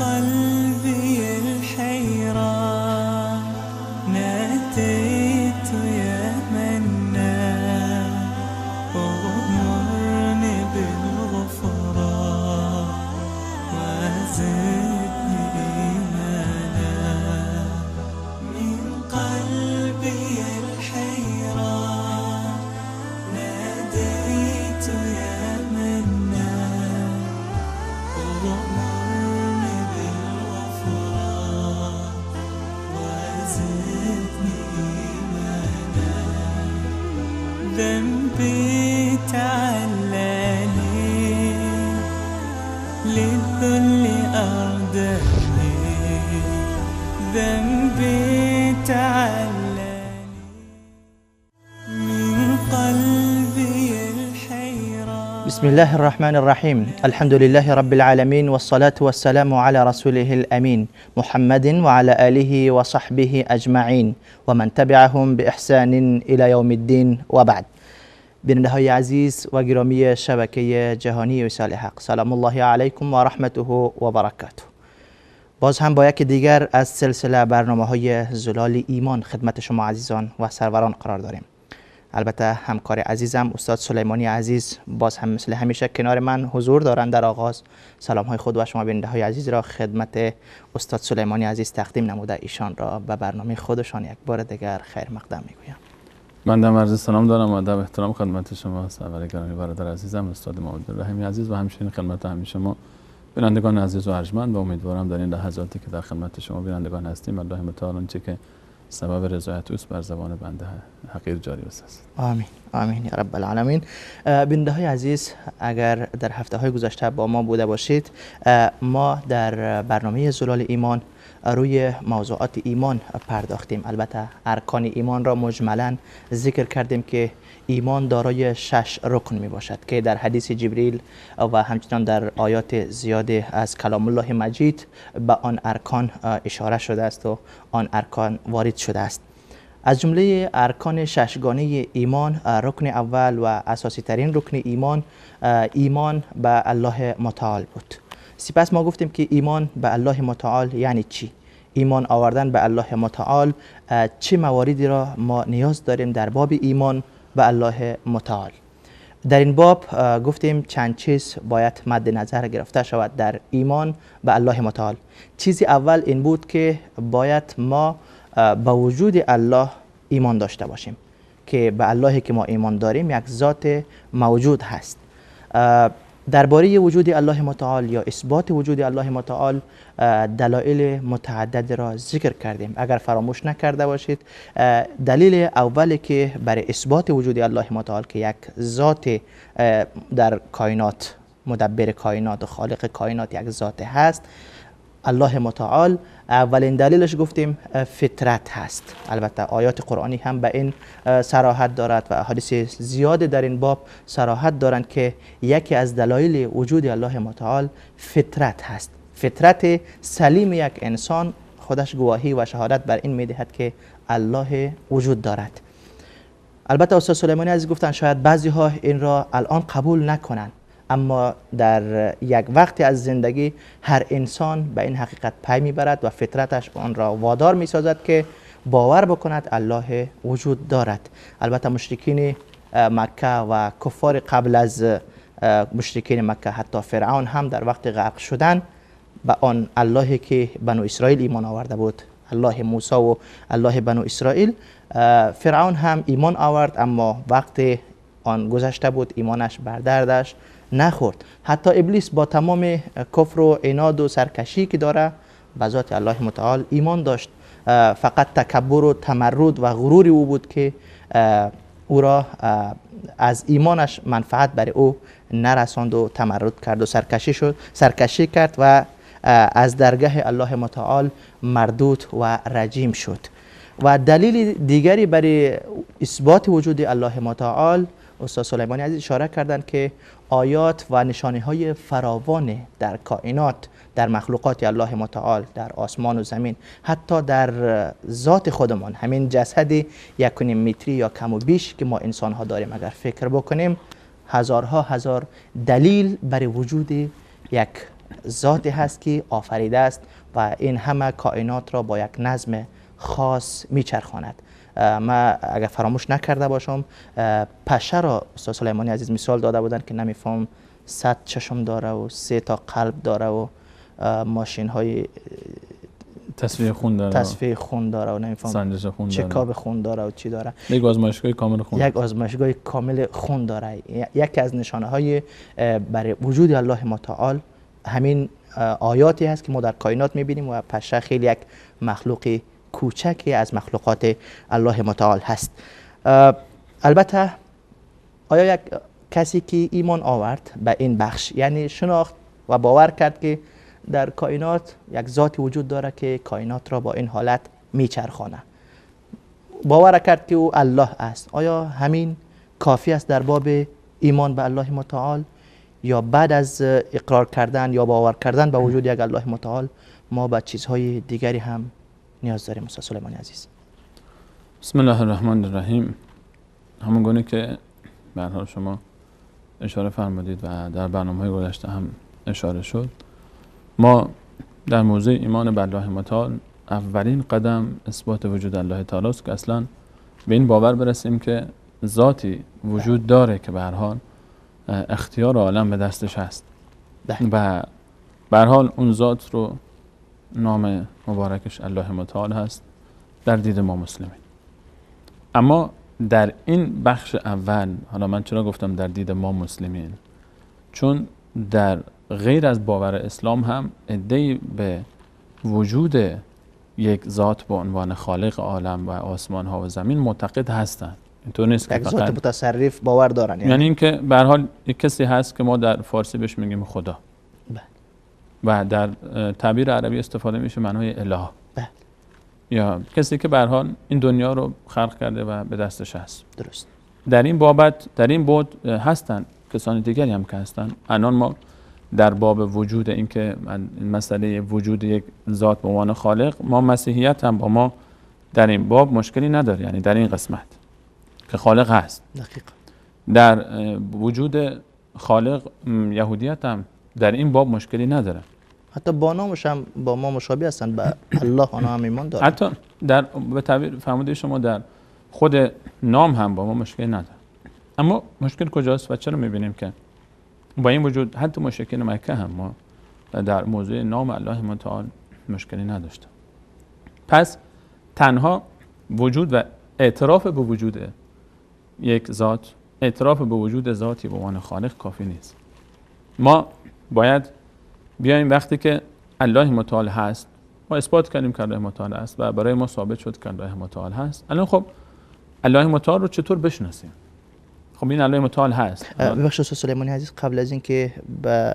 قلبي الحيران ناديت يا منان، اغمرني بالغفران وزدني إيمانا. من قلبي الحيران ناديت يا منان، اغمرني بالغفران وزدني إيمانا. ذنبي تعلاني للذل أرداني، ذنبي تعلاني من قلبي الحيران. بسم الله الرحمن الرحيم. الحمد لله رب العالمين، والصلاة والسلام على رسوله الأمين محمد وعلى آله وصحبه أجمعين ومن تبعهم بإحسان إلى يوم الدين، وبعد. بیننده های عزیز و گرامی شبکه جهانی وصال حق، سلام الله علیکم و رحمته و برکاته. باز هم با یکی دیگر از سلسله برنامه های زلال ایمان خدمت شما عزیزان و سروران قرار داریم. البته همکار عزیزم استاد سلیمانی عزیز باز هم مثل همیشه کنار من حضور دارند. در آغاز سلام های خود و شما بیننده های عزیز را خدمت استاد سلیمانی عزیز تقدیم نموده ایشان را به برنامه خودشان یک بار دیگر خیر مقدم میگویم. من در عرض سلام دارم و ادب احترام خدمت شما سرور گرامی برادر عزیزم استاد محمد رحیمی عزیز و همچنین خدمت همه شما بینندگان عزیز و ارجمند، و امیدوارم در این لحظاتی که در خدمت شما بینندگان هستیم الله متعال آنچه که سبب رضایت اوست بر زبان بنده حقیر جاری بسازد. آمین آمین یا رب العالمین. بیننده های عزیز، اگر در هفته های گذشته با ما بوده باشید، ما در برنامه زلال ایمان روی موضوعات ایمان پرداختیم. البته ارکان ایمان را مجملا ذکر کردیم که ایمان دارای 6 رکن می باشد که در حدیث جبریل و همچنان در آیات زیاد از کلام الله مجید به آن ارکان اشاره شده است و آن ارکان وارد شده است. از جمله ارکان ششگانه ایمان، رکن اول و اساسی ترین رکن ایمان، ایمان به الله متعال بود. سپس ما گفتیم که ایمان به الله متعال یعنی چی؟ ایمان آوردن به الله متعال چه مواردی را ما نیاز داریم در باب ایمان به الله متعال؟ در این باب گفتیم چند چیز باید مد نظر گرفته شود در ایمان به الله متعال. چیزی اول این بود که باید ما به وجود الله ایمان داشته باشیم، که به اللهی که ما ایمان داریم یک ذات موجود هست. درباره وجود الله متعال یا اثبات وجود الله متعال دلایل متعدد را ذکر کردیم. اگر فراموش نکرده باشید، دلیل اولی که برای اثبات وجود الله متعال که یک ذات در کائنات، مدبر کائنات و خالق کائنات یک ذات هست، الله متعال، اولین دلیلش گفتیم فطرت هست. البته آیات قرآنی هم به این صراحت دارد و احادیث زیاد در این باب صراحت دارند که یکی از دلایل وجود الله متعال فطرت هست. فطرت سلیم یک انسان خودش گواهی و شهادت بر این میدهد که الله وجود دارد. البته استاد سلیمانی عزیز گفتن شاید بعضی ها این را الان قبول نکنند، اما در یک وقتی از زندگی هر انسان به این حقیقت پی میبرد و فطرتش آن را وادار میسازد که باور بکند الله وجود دارد. البته مشرکین مکه و کفار قبل از مشرکین مکه، حتی فرعون هم در وقت غرق شدن به آن اللهی که بنو اسرائیل ایمان آورده بود، الله موسی و الله بنو اسرائیل، فرعون هم ایمان آورد، اما وقت آن گذشته بود، ایمانش بر دردش نخورد. حتی ابلیس با تمام کفر و عناد و سرکشی که داره به ذات الله متعال ایمان داشت، فقط تکبر و تمرد و غرور او بود که او را از ایمانش منفعت برای او نرساند و تمرد کرد و سرکشی کرد و از درگاه الله متعال مردود و رجیم شد. و دلیل دیگری برای اثبات وجود الله متعال استاد سلیمانی عزیز اشاره کردند که آیات و نشانه های فراوان در کائنات، در مخلوقات الله متعال، در آسمان و زمین، حتی در ذات خودمان، همین جسد 1.5 متری یا کم و بیش که ما انسان ها داریم، اگر فکر بکنیم هزارها هزار دلیل برای وجود یک ذاتی هست که آفریده است و این همه کائنات را با یک نظم خاص میچرخاند. ما اگر فراموش نکرده باشم، پشه را استاد سلیمانی عزیز مثال داده بودن که نمیفهم 100 چشم داره و 3 تا قلب داره و ماشین های تصفیه خون داره، تصفیه خون داره و نمیفهم سنجش خون داره، چکاب خون داره و چی داره، یک آزمایشگاه کامل خون، یک آزمایشگاه کامل خون داره. یکی از نشانه های برای وجود الله متعال همین آیاتی هست که ما در کائنات میبینیم و پشه خیلی یک مخلوق کوچکی از مخلوقات الله متعال هست. البته آیا یک کسی که ایمان آورد به این بخش، یعنی شناخت و باور کرد که در کائنات یک ذاتی وجود داره که کائنات را با این حالت میچرخانه، باور کرد که او الله است، آیا همین کافی است در باب ایمان به الله متعال، یا بعد از اقرار کردن یا باور کردن به وجود یک الله متعال ما به چیزهای دیگری هم نیاز داریم؟ استاد سلیمانی عزیز. بسم الله الرحمن الرحیم. همون گونه که به هر حال شما اشاره فرمودید و در برنامه‌های گذشته هم اشاره شد، ما در موضوع ایمان به الله متعال اولین قدم اثبات وجود الله تعالی است که اصلا به این باور برسیم که ذاتی وجود داره که به هر حال اختیار عالم به دستش هست و به هر حال اون ذات رو نام مبارکش الله متعال هست در دید ما مسلمین. اما در این بخش اول، حالا من چرا گفتم در دید ما مسلمین، چون در غیر از باور اسلام هم عده‌ای به وجود یک ذات به عنوان خالق عالم و آسمان ها و زمین معتقد هستند. اینطور نیست که یک ذات متصرف باور دارن، یعنی اینکه به هر حال یک کسی هست که ما در فارسی بهش میگیم خدا و در تعبیر عربی استفاده میشه معنای اله، یا کسی که به هر حال این دنیا رو خلق کرده و به دستش هست. درست. در این بابت، در این بعد هستن کسان دیگری هم که هستن. الان ما در باب وجود این که مسئله وجود یک ذات به عنوان خالق، ما مسیحیت هم با ما در این باب مشکلی نداره، یعنی در این قسمت که خالق هست. دقیقاً. در وجود خالق یهودیت هم در این باب مشکلی نداره. حتی با نامش هم با ما مشابه هستند، به الله آنها هم ایمان دارند. حتی در به تعبیر فرموده شما در خود نام هم با ما مشکلی نداره. اما مشکل کجاست و چرا میبینیم که با این وجود حتی مشرکین مکه هم ما در موضوع نام الله متعال مشکلی نداشتیم؟ پس تنها وجود و اعتراف به وجود یک ذات، اعتراف به وجود ذاتی به عنوان خالق کافی نیست. ما باید بیایم وقتی که الله متعال هست، ما اثبات کردیم که الله متعال هست و برای ما ثابت شد که الله متعال هست. الان خب الله متعال رو چطور بشناسیم؟ خب این الله متعال هست. ببخشید استاد سلیمانی عزیز، قبل از اینکه به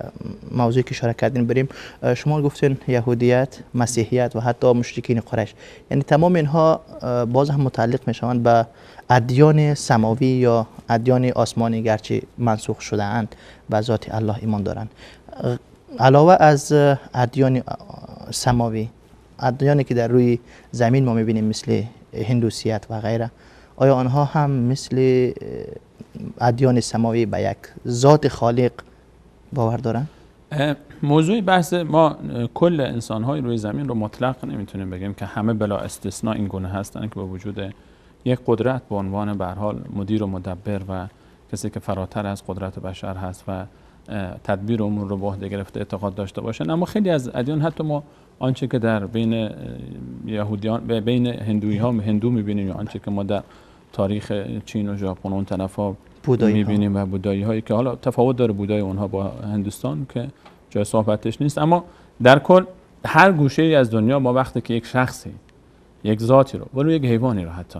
موضوعی که اشاره کردین بریم، شما گفتین یهودیت، مسیحیت و حتی مشرکین قریش، یعنی تمام اینها باز هم متعلق میشوند به ادیان سماوی یا ادیان آسمانی، گرچه منسوخ شده اند، به ذات الله ایمان دارند. علاوه از ادیان سماوی، ادیانی که در روی زمین ما میبینیم مثل هندوسیت و غیره، آیا آنها هم مثل ادیان سماوی به یک ذات خالق باور دارند؟ موضوع بحث ما کل انسان‌های روی زمین رو مطلق نمیتونیم بگیم که همه بلا استثناء این گونه هستند که با وجود یک قدرت به عنوان به هر حال مدیر و مدبر و کسی که فراتر از قدرت بشر هست و تدبیر امور رو به عهده گرفته اعتقاد داشته باشن. اما خیلی از ادیان، حتی ما آنچه که در بین یهودیان، بین هندویی ها هندو می‌بینیم، یا آنچه که ما در تاریخ چین و ژاپن و اون طرفا می‌بینیم و بودایی هایی که حالا تفاوت داره بودای اونها با هندوستان که جای صحبتش نیست، اما در کل هر گوشه ای از دنیا ما وقتی که یک شخصی، یک ذاتی رو، ولو یک حیوانی رو حتی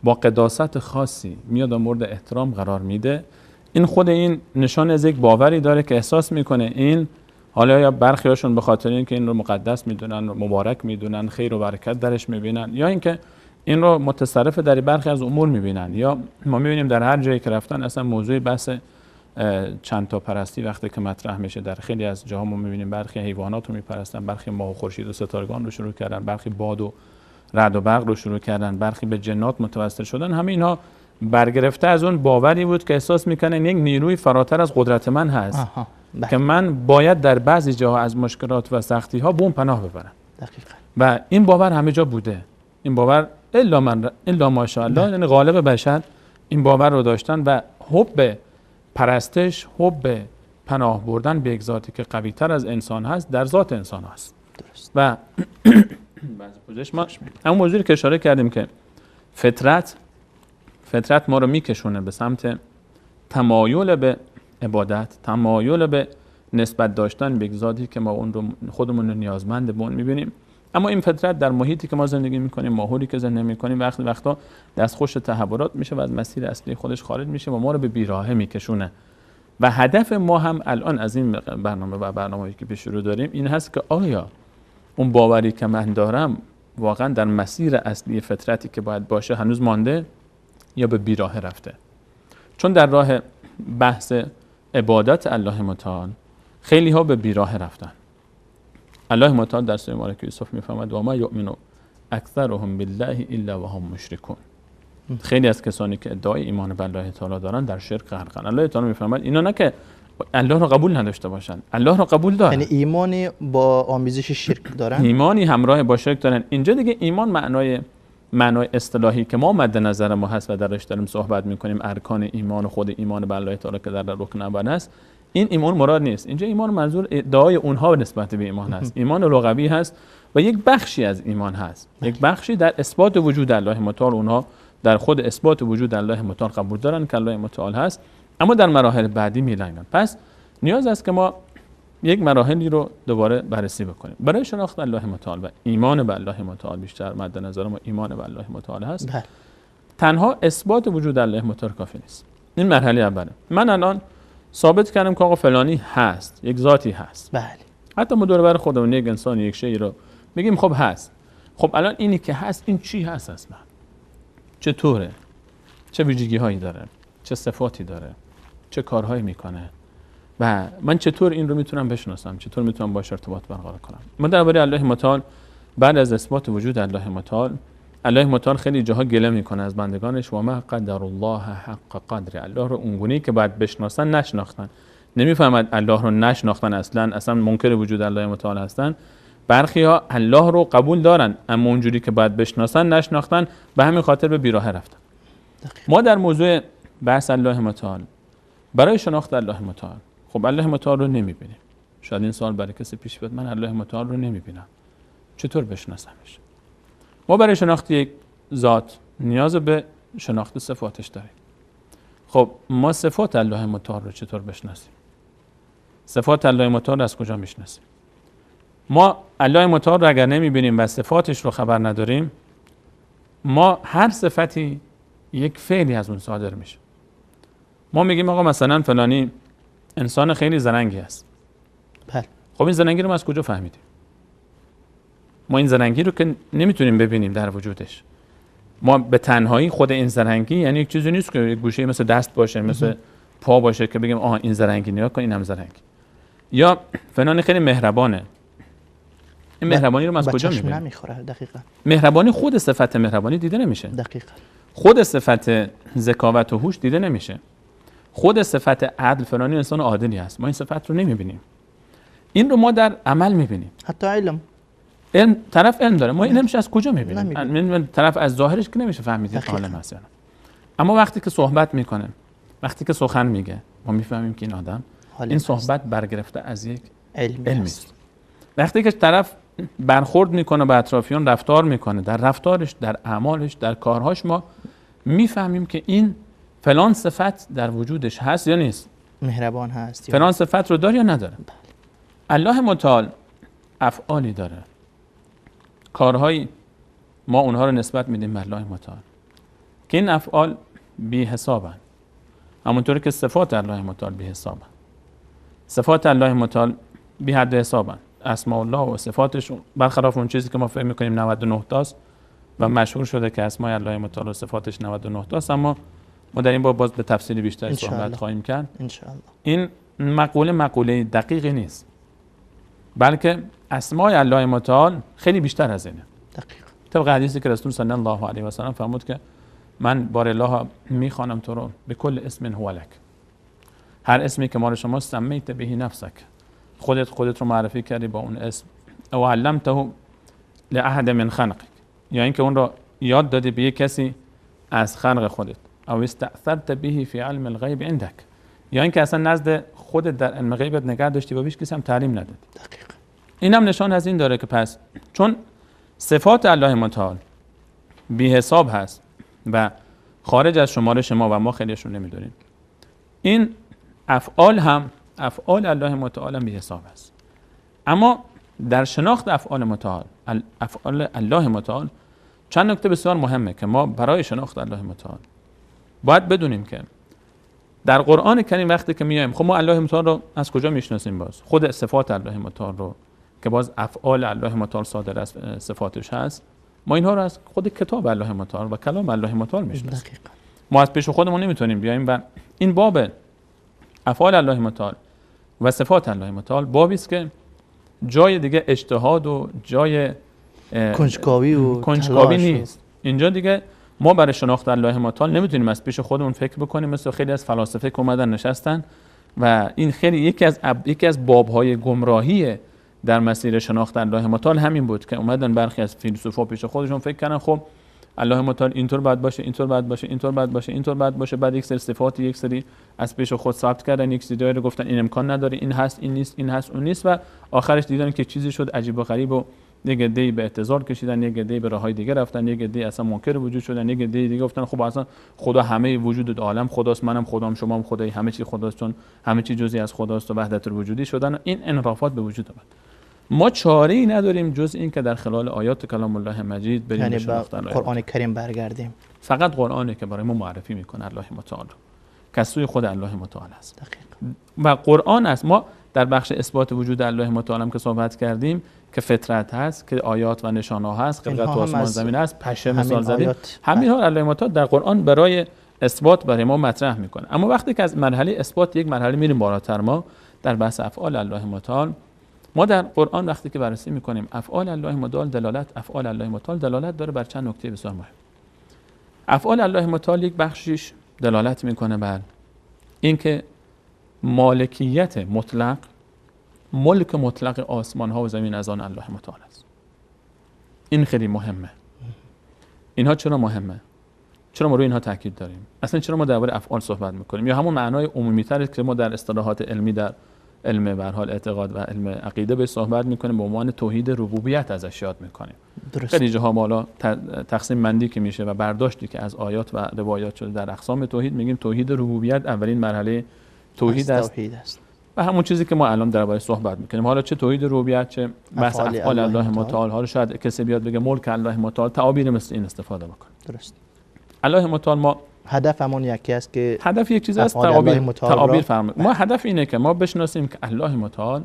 با قداست خاصی میاد و مورد احترام قرار میده، این خود این نشان از یک باوری داره که احساس میکنه این، حالا یا برخیاشون به خاطر اینکه این رو مقدس میدونن، مبارک میدونن، خیر و برکت درش میبینن، یا اینکه این رو متصرف در برخی از امور میبینن، یا ما میبینیم در هر جایی که رفتن اصلا موضوع بحث چند تا پرستی وقتی که مطرح میشه در خیلی از جاها ما میبینیم برخی حیوانات رو میپرستن، برخی ماه و خورشید و ستارگان رو شروع کردن، برخی باد و رعد و برق رو شروع کردن، برخی به جنات متوسل شدن. همه اینها برگرفته از اون باوری بود که احساس میکنن یک نیروی فراتر از قدرت من هست. که من باید در بعضی جاها از مشکلات و سختی ها به اون پناه ببرم. دقیقاً. و این باور همه جا بوده. این باور الا من الا ماشاءالله، یعنی غالب بشر این باور رو داشتن و حب پرستش، حب پناه بردن به یک ذاتی که قوی تر از انسان هست در ذات انسان هست. درست. و بعضی پوزش ما همون موضوعی که اشاره کردیم که فطرت ما رو میکشونه به سمت تمایل به عبادت، تمایل به نسبت داشتن به یک ذاتی که ما اون رو خودمون رو نیازمند به اون میبینیم. اما این فطرت در محیطی که ما زندگی میکنیم، ماحولی که زندگی میکنیم، وقتی وقتا دستخوش تحولات میشه و از مسیر اصلی خودش خارج میشه و ما رو به بیراهه میکشونه. و هدف ما هم الان از این برنامه و برنامه‌ای که پیش رو داریم این هست که آیا اون باوری که من دارم واقعا در مسیر اصلی فطرتی که باید باشه هنوز مانده یا به بیراهه رفته؟ چون در راه بحث عبادت الله متعال خیلی ها به بیراهه رفتن. الله متعال در سوره مبارکه یوسف میفرماید و ما یؤمن اکثرهم بالله الا وهم مشرکون. خیلی از کسانی که ادعای ایمان به الله تعالی دارن در شرک غرقن. الله تعالی میفرماید اینا نه که الله رو قبول نداشته باشن، الله رو قبول دارن، یعنی ایمانی با آمیزش شرک دارن، ایمانی همراه با شرک دارن. اینجا دیگه ایمان معنای اصطلاحی که ما مد نظر ما هست و درش داریم صحبت میکنیم، ارکان ایمان و خود ایمان به الله تعالی که در رکن اول هست، این ایمان مراد نیست. اینجا ایمان منظور ادعای اونها نسبت به ایمان هست. ایمان لغوی هست و یک بخشی از ایمان هست، یک بخشی در اثبات وجود الله متعال. اونها در خود اثبات وجود الله متعال قبول دارن که الله متعال هست، اما در مراحل بعدی میلنگن. پس نیاز است که ما یک مراحلی رو دوباره بررسی بکنیم برای شناخت الله متعال و ایمان به الله متعال. بیشتر مد نظر ما ایمان به الله متعال هست. بله. تنها اثبات وجود الله متعال کافی نیست. این مرحله اوله. من الان ثابت کردم که آقا فلانی هست، یک ذاتی هست. بله. حتی ما دور بر خودمون یک انسان، یک شی رو میگیم خب هست. خب الان اینی که هست، این چی هست اصلا؟ چطوره؟ چه ویژگی هایی داره؟ چه صفاتی داره؟ چه کارهایی میکنه؟ و من چطور این رو میتونم بشناسم؟ چطور میتونم باهاش ارتباط برقرار کنم؟ ما درباره الله متعال بعد از اثبات وجود الله متعال، الله متعال خیلی جاها گله میکنه از بندگانش، و ما قدر الله حق قدره. الله رو اونگونه که باید بشناسن نشناختن، نمیفهمد الله رو نشناختن، اصلا منکر وجود الله متعال هستن. برخی ها الله رو قبول دارن اما اونجوری که باید بشناسن نشناختن، به همین خاطر به بیراهه رفتن. ما در موضوع بحث الله متعال برای شناخت الله متعال، خب الله متعال رو نمیبینیم. شاید این سوال برای کسی پیش بیاد، من الله متعال رو نمیبینم، چطور بشناسمش؟ ما برای شناخت یک ذات نیاز به شناخت صفاتش داریم. خب ما صفات الله متعال رو چطور بشناسیم؟ صفات الله متعال رو از کجا میشناسیم؟ ما الله متعال رو اگر نمیبینیم و صفاتش رو خبر نداریم، ما هر صفتی یک فعلی از اون صادر میشه. ما میگیم آقا مثلا فلانی انسان خیلی زرنگی است. بله. خب این زرنگی رو ما از کجا فهمیدیم؟ ما این زرنگی رو که نمیتونیم ببینیم در وجودش. ما به تنهایی خود این زرنگی یعنی یک چیزی نیست که یک گوشه مثل دست باشه، مثل پا باشه که بگیم آها این زرنگی، نگاه کن اینم زرنگ. یا فلانی خیلی مهربانه. این مهربانی رو ما از کجا میبینیم؟ نمیخوره. دقیقاً. مهربانی، خود صفت مهربانی دیده نمیشه. دقیقاً. خود صفت ذکاوت و هوش دیده نمیشه. خود صفت عدل، فلانی انسان عادلی هست، ما این صفت رو نمیبینیم. این رو ما در عمل میبینیم. حتی علم، طرف علم داره، ما این علمش از کجا میبینیم؟ طرف از ظاهرش که نمیشه فهمید عالم هست. اما وقتی که صحبت میکنه، وقتی که سخن میگه، ما میفهمیم که این آدم این صحبت برگرفته از یک علمی است. وقتی که طرف برخورد میکنه با اطرافیان، رفتار میکنه، در رفتارش، در اعمالش، در کارهاش، ما میفهمیم که این فلان صفت در وجودش هست یا نیست، مهربان هست، فلان صفت رو داره یا نداره. بله. الله متعال افعالی داره، کارهایی ما اونها رو نسبت میدیم به الله متعال که این افعال بی حسابن، همونطور که صفات الله متعال بی حسابن. صفات الله متعال بی حد حسابن. اسماء الله و صفاتش برخلاف اون چیزی که ما فکر میکنیم 99 تاست و مشهور شده که اسماء الله متعال و صفاتش 99 تاست، اما ما در این باب باز به تفصیل بیشتر صحبت خواهیم کرد. انشاءالله. این مقوله دقیقی نیست، بلکه اسماء الله متعال خیلی بیشتر از اینه. دقیق. طبق حدیثی که رسول صلی الله علیه و سلم فرمود که من بار الله میخوانم تو رو به کل اسم هو لک، هر اسمی که مال شما سمیت به نفسک، خودت رو معرفی کردی با اون اسم، او علمته لأحد من خلقک، یا اینکه اون رو یاد دادی به یک کسی از خلق خودت، او استأثرت به فی علم الغیب عندک، یا اینکه اصلا نزد خودت در علم غیبت نگه داشتی و به هیچ کسی هم تعلیم ندادی. دقیقاً. این هم نشان از این داره که پس چون صفات الله متعال بی حساب هست و خارج از شمارش ما و ما خیلیشون نمیدونیم، این افعال هم، افعال الله متعال هم بی حساب است. اما در شناخت افعال متعال، افعال الله متعال چند نکته بسیار مهمه که ما برای شناخت الله متعال باید بدونیم که در قرآن کریم وقتی که میایم، خب ما الله متعال رو از کجا میشناسیم؟ باز خود صفات الله متعال رو که باز افعال الله متعال صادر از صفاتش هست، ما اینها رو از خود کتاب الله متعال و کلام الله متعال میشناسیم. ما از پیش خودمون نمیتونیم بیایم و این باب افعال الله متعال و صفات الله متعال بابی است که جای دیگه اجتهاد و جای کنجکاوی و کنجکاوی نیست. اینجا دیگه ما برای شناخت الله متعال نمیتونیم از پیش خودمون فکر بکنیم، مثل خیلی از فلاسفه که اومدن نشستن و این خیلی یکی از بابهای گمراهی در مسیر شناخت الله متعال همین بود که اومدن برخی از فیلسوفا پیش خودشون فکر کردن خب الله متعال اینطور باید باشه، اینطور باید باشه، اینطور باید باشه، اینطور باید باشه، بعد یک سری صفات یک سری از پیش خود ثبت کردن، یک سری رو گفتن این امکان نداره، این هست، این نیست، این هست، اون نیست، و آخرش دیدن که چیزی شد عجیب و غریب و یک عده‌ای به اعتذار کشیدن، یک عده‌ای به راه‌های دیگه رفتن، یک عده‌ای اصلا منکر وجود شدن، یک عده‌ای دیگه گفتن خب اصلا خدا همه وجود عالم خداست، منم خدام، شمام خدایی، همه چی خداست، چون همه چی جزئی از خداست و وحدت الوجودی شدن و این انحرافات به وجود آمد. ما چاره‌ای نداریم جز این که در خلال آیات کلام الله مجید بریم، یعنی به قرآن کریم برگردیم. فقط قرآنه که برای ما معرفی میکنه الله متعال رو، که سوی خود الله متعال است. دقیقاً. و قرآن است. ما در بخش اثبات وجود الله متعال هم که صحبت کردیم که فطرت هست، که آیات و نشانه ها هست، خلقت آسمان زمین هست، پشه مثال زدیم، همین ها الله متعال در قرآن برای اثبات برای ما مطرح میکنه. اما وقتی که از مرحله اثبات یک مرحله میریم بالاتر، ما در بحث افعال الله متعال، ما در قرآن وقتی که بررسی میکنیم افعال الله متعال دلالت، افعال الله متعال دلالت داره بر چند نکته بسیار مهم. افعال الله متعال یک بخشیش دلالت میکنه بر اینکه مالکیت مطلق، ملک مطلق آسمان ها و زمین از آن الله متعال است. این خیلی مهمه. اینها چرا مهمه؟ چرا ما روی اینها تاکید داریم؟ اصلا چرا ما درباره افعال صحبت میکنیم؟ یا همون معنای عمومی تر که ما در اصطلاحات علمی در علم به هر حال اعتقاد و علم عقیده به صحبت میکنیم به عنوان توحید ربوبیت ازش یاد میکنیم. درست. خیلی جاها بالا تقسیم بندی که میشه و برداشتی که از آیات و روایات شده در اقسام توحید، میگیم توحید ربوبیت اولین مرحله توحید است. و همون چیزی که ما الان درباره صحبت میکنیم، حالا چه توحید ربوبیت، چه بحث افعال الله متعال، حالا شاید کسی بیاد بگه ملک الله متعال، تعابیر مثل این استفاده بکنه. درست. الله متعال ما هدفمون یکی است که هدف یک چیز است، تعابیر فرمود. ما هدف اینه که ما بشناسیم که الله متعال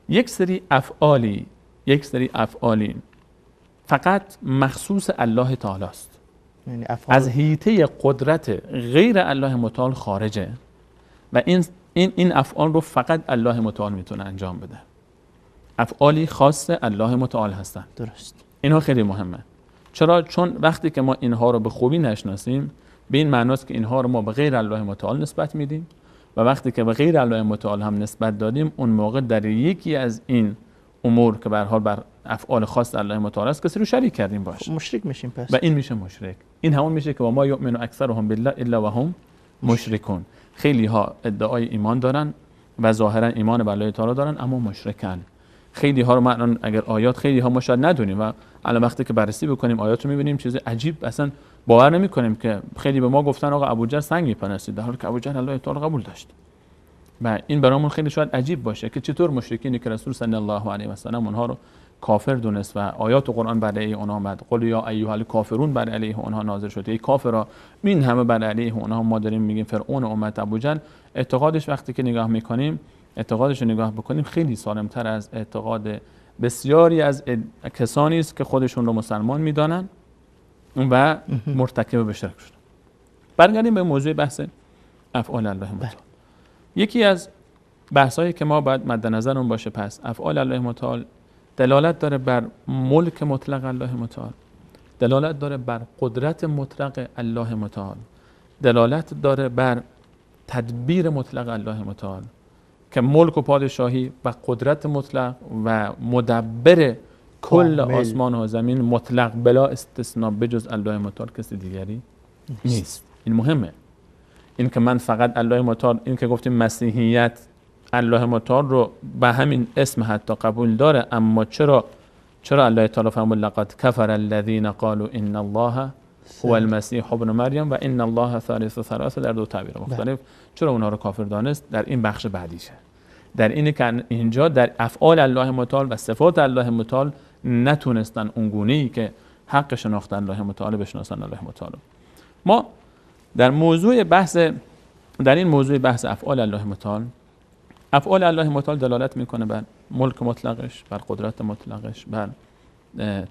یک سری افعالی فقط مخصوص الله تعالی است، یعنی افعال از حیطه قدرت غیر الله متعال خارجه و این افعال رو فقط الله متعال میتونه انجام بده. افعالی خاص الله متعال هستن. درست. اینها خیلی مهمه. چرا؟ چون وقتی که ما اینها رو به خوبی نشناسیم، به این معناست که اینها رو ما به غیر الله متعال نسبت میدیم و وقتی که به غیر الله متعال هم نسبت دادیم، اون موقع در یکی از این امور که به هر حال بر افعال خاص الله متعال است کسی رو شریک کردیم باشه، مشرک میشیم. پس و این میشه مشرک. این همون میشه که ما یؤمن اکثرهم بالله الا وهم مشرکون. خیلی ها ادعای ایمان دارن و ظاهرا ایمان به الله تعالی دارن اما مشرکن. خیلی ها رو ما الان اگر آیات خیلی ها ما شاید ندونیم و الان وقتی که بررسی بکنیم آیات رو میبینیم چیز عجیب، اصلا باور نمی‌کنیم که خیلی به ما گفتن آقا ابوجهل سنگ میپرستید، در حالی که ابوجهل الله تعالی قبول داشت. و این برامون خیلی شاید عجیب باشه که چطور مشرکینی که رسول صلی الله علیه و سلم اونها رو کافر دونست و آیات قرآن بر علیه اونها آمد، قل یا ایها الکافرون بر علیه اونها نازل شد، ای کافرا، این همه بر علیه اونها ما داریم میگیم فرعون امت ابوجهل. اعتقادش وقتی که نگاه میکنیم، اعتقادش رو نگاه بکنیم، خیلی سالمتر از اعتقاد بسیاری از کسانی است که خودشون رو مسلمان میدانن و مرتکب به شرک شدن. برگردیم به موضوع بحث افعال الله متعال. یکی از بحثایی که ما باید مد نظرمون باشه، پس افعال الله متعال دلالت داره بر ملک مطلق الله متعال، دلالت داره بر قدرت مطلق الله متعال، دلالت داره بر تدبیر مطلق الله متعال که ملک و پادشاهی و قدرت مطلق و مدبر کل آسمان و زمین مطلق بلا استثنا بجز الله متعال کسی دیگری نیست. این مهمه. این که من فقط الله متعال، این که گفتیم مسیحیت الله متعال رو به همین اسم حتی قبول داره، اما چرا الله تعالی فرمود لقد کفر الذین قالوا ان الله هو المسیح ابن مریم و ان الله ثالث ثلاثه، در دو تعبیر مختلف چرا اونها رو کافر دانست؟ در این بخش بعدیشه، در اینه که اینجا در افعال الله متعال و صفات الله متعال نتونستن اون گونه‌ای که حق شناختن الله متعال بشناسن الله متعال. ما در موضوع بحث، در این موضوع بحث افعال الله متعال، افعال الله متعال دلالت میکنه بر ملک مطلقش، بر قدرت مطلقش، بر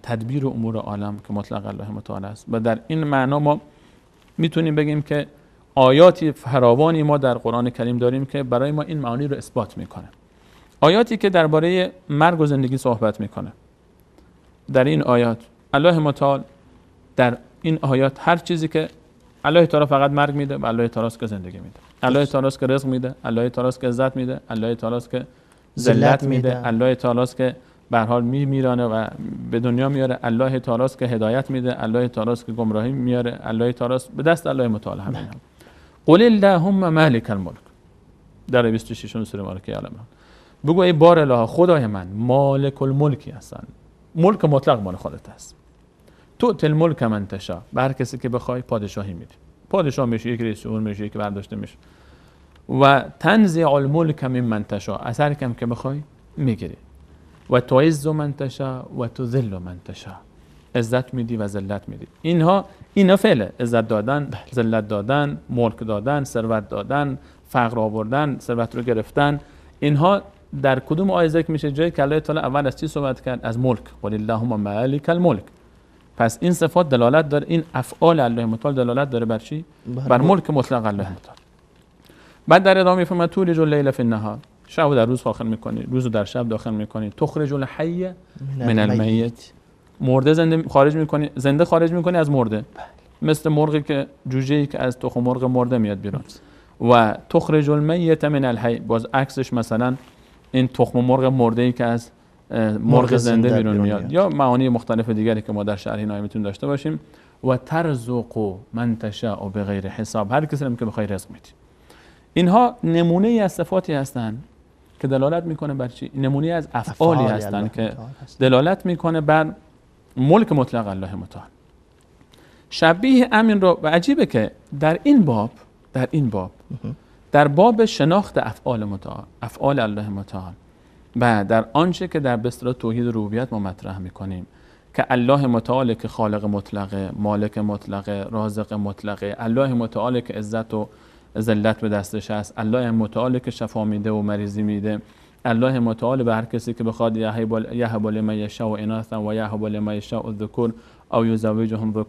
تدبیر امور عالم که مطلق الله متعال است. و در این معنا ما میتونیم بگیم که آیاتی فراوانی ما در قرآن کریم داریم که برای ما این معانی رو اثبات میکنه. آیاتی که درباره مرگ و زندگی صحبت میکنه، در این آیات الله متعال، در این آیات هر چیزی که الله تعالی فقط مرگ میده و الله تعالی است که زندگی میده، الله تعالی است که رزق میده، الله تعالی است که عزت میده، الله تعالی است که ذلت میده، الله تعالی است که به هر حال میمیرانه و به دنیا میاره، الله تعالی است که هدایت میده، الله تعالی است که گمراهی میاره، الله تعالی است، به دست الله متعال همین هم. قل اللهم مالک الملک، در 26 سوره مبارکه آل عمران بگو ای بار الله خدای من مالک الملکی هستن، ملک مطلق مال خودت است. تؤتی الملک من تشاء، به هر کسی که بخوای پادشاهی میدی، پادشاه میشه، یک رئیس جمهور میشه، یک برداشته میشه. و تنزع الملک ممن تشاء، از هر کم که بخوای میگیری. و تعز من تشاء و تذل من تشاء، عزت میدی و ذلت میدی. اینا فعله، عزت دادن، ذلت دادن، ملک دادن، ثروت دادن، فقر آوردن، ثروت رو گرفتن، اینها در کدوم آیه ذکر میشه؟ جایی که الله تعالی اول از چی صحبت کرد؟ از ملک. قل اللهم مالک الملک. پس این صفات دلالت داره، این افعال الله متعال دلالت داره بر چی؟ بر ملک مطلق الله متعال. بعد در ادامه میفرماید تولج اللیل فی النهار، شب در روز داخل میکنی، روز رو در شب داخل میکنی. تخرج الحی من المیت، مرده زنده خارج میکنی، زنده خارج میکنی از مرده، مثل مرغی که جوجه‌ای که از تخم مرغ مرده میاد بیرون. و تخرج المیت من الحی، باز عکسش مثلا این تخم مرغ مرده ای که از مرغ زنده بیرون میاد، یا معانی مختلف دیگری که ما در شرح اینا میتونیم داشته باشیم. و ترزق من تشاء بغیر حساب، هر کسی که بخوای رزق میدی. اینها نمونه از صفاتی هستند که دلالت میکنه بر چی؟ نمونه از افعالی هستند که دلالت میکنه بر ملک مطلق الله متعال. شبیه امین رو، و عجیبه که در این باب، در این باب، در باب شناخت افعال متعال، افعال الله متعال، و در آنچه که در بستر توحید ربوبیت ما مطرح میکنیم که الله متعال که خالق مطلقه، مالک مطلقه، رازق مطلقه، الله متعال که عزت و ذلت به دستش است، الله متعال که شفا میده و مریضی میده، الله متعال به هر کسی که بخواد یهب لمن یشاء اناثا و یهب لمن یشاء الذکور او یزوجهم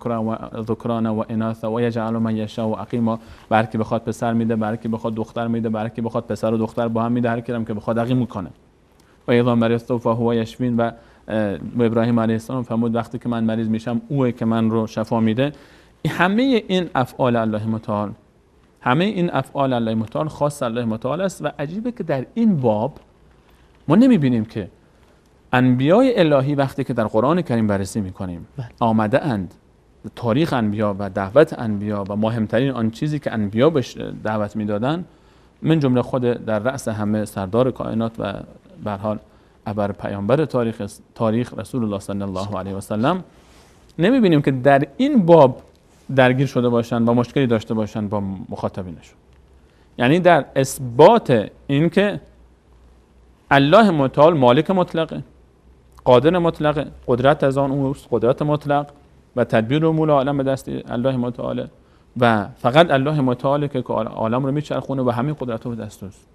ذکرانا و اناثا و یجعل من یشاء عقیما، به هر کی بخواد پسر میده، به هر کی بخواد دختر میده، به هر کی بخواد پسر و دختر با هم میده، هر کی هم که بخواد عقیم میکنه. و اذا مرضت فهو یشفین، و ابراهیم علیه السلام فرمود وقتی که من مریض میشم اوه که من رو شفا میده. همه این افعال الله متعال، همه این افعال الله متعال خاص الله متعال است. و عجیبه که در این باب ما نمیبینیم که انبیای الهی وقتی که در قرآن کریم بررسی میکنیم آمده اند، تاریخ انبیا و دعوت انبیا و مهمترین آن چیزی که انبیا بهش دعوت میدادن، من جمله خود در رأس همه سردار کائنات و به هر حال ابر پیامبر تاریخ رسول الله صلی الله علیه و سلم، نمیبینیم که در این باب درگیر شده باشن و مشکلی داشته باشن با مخاطبینشون. یعنی در اثبات اینکه الله متعال مالک مطلقه، قادر مطلقه، قدرت از آن اوست، قدرت مطلق و تدبیر امور عالم به دست الله متعاله و فقط الله متعاله که عالم رو میچرخونه و همین قدرت رو به دست اوست.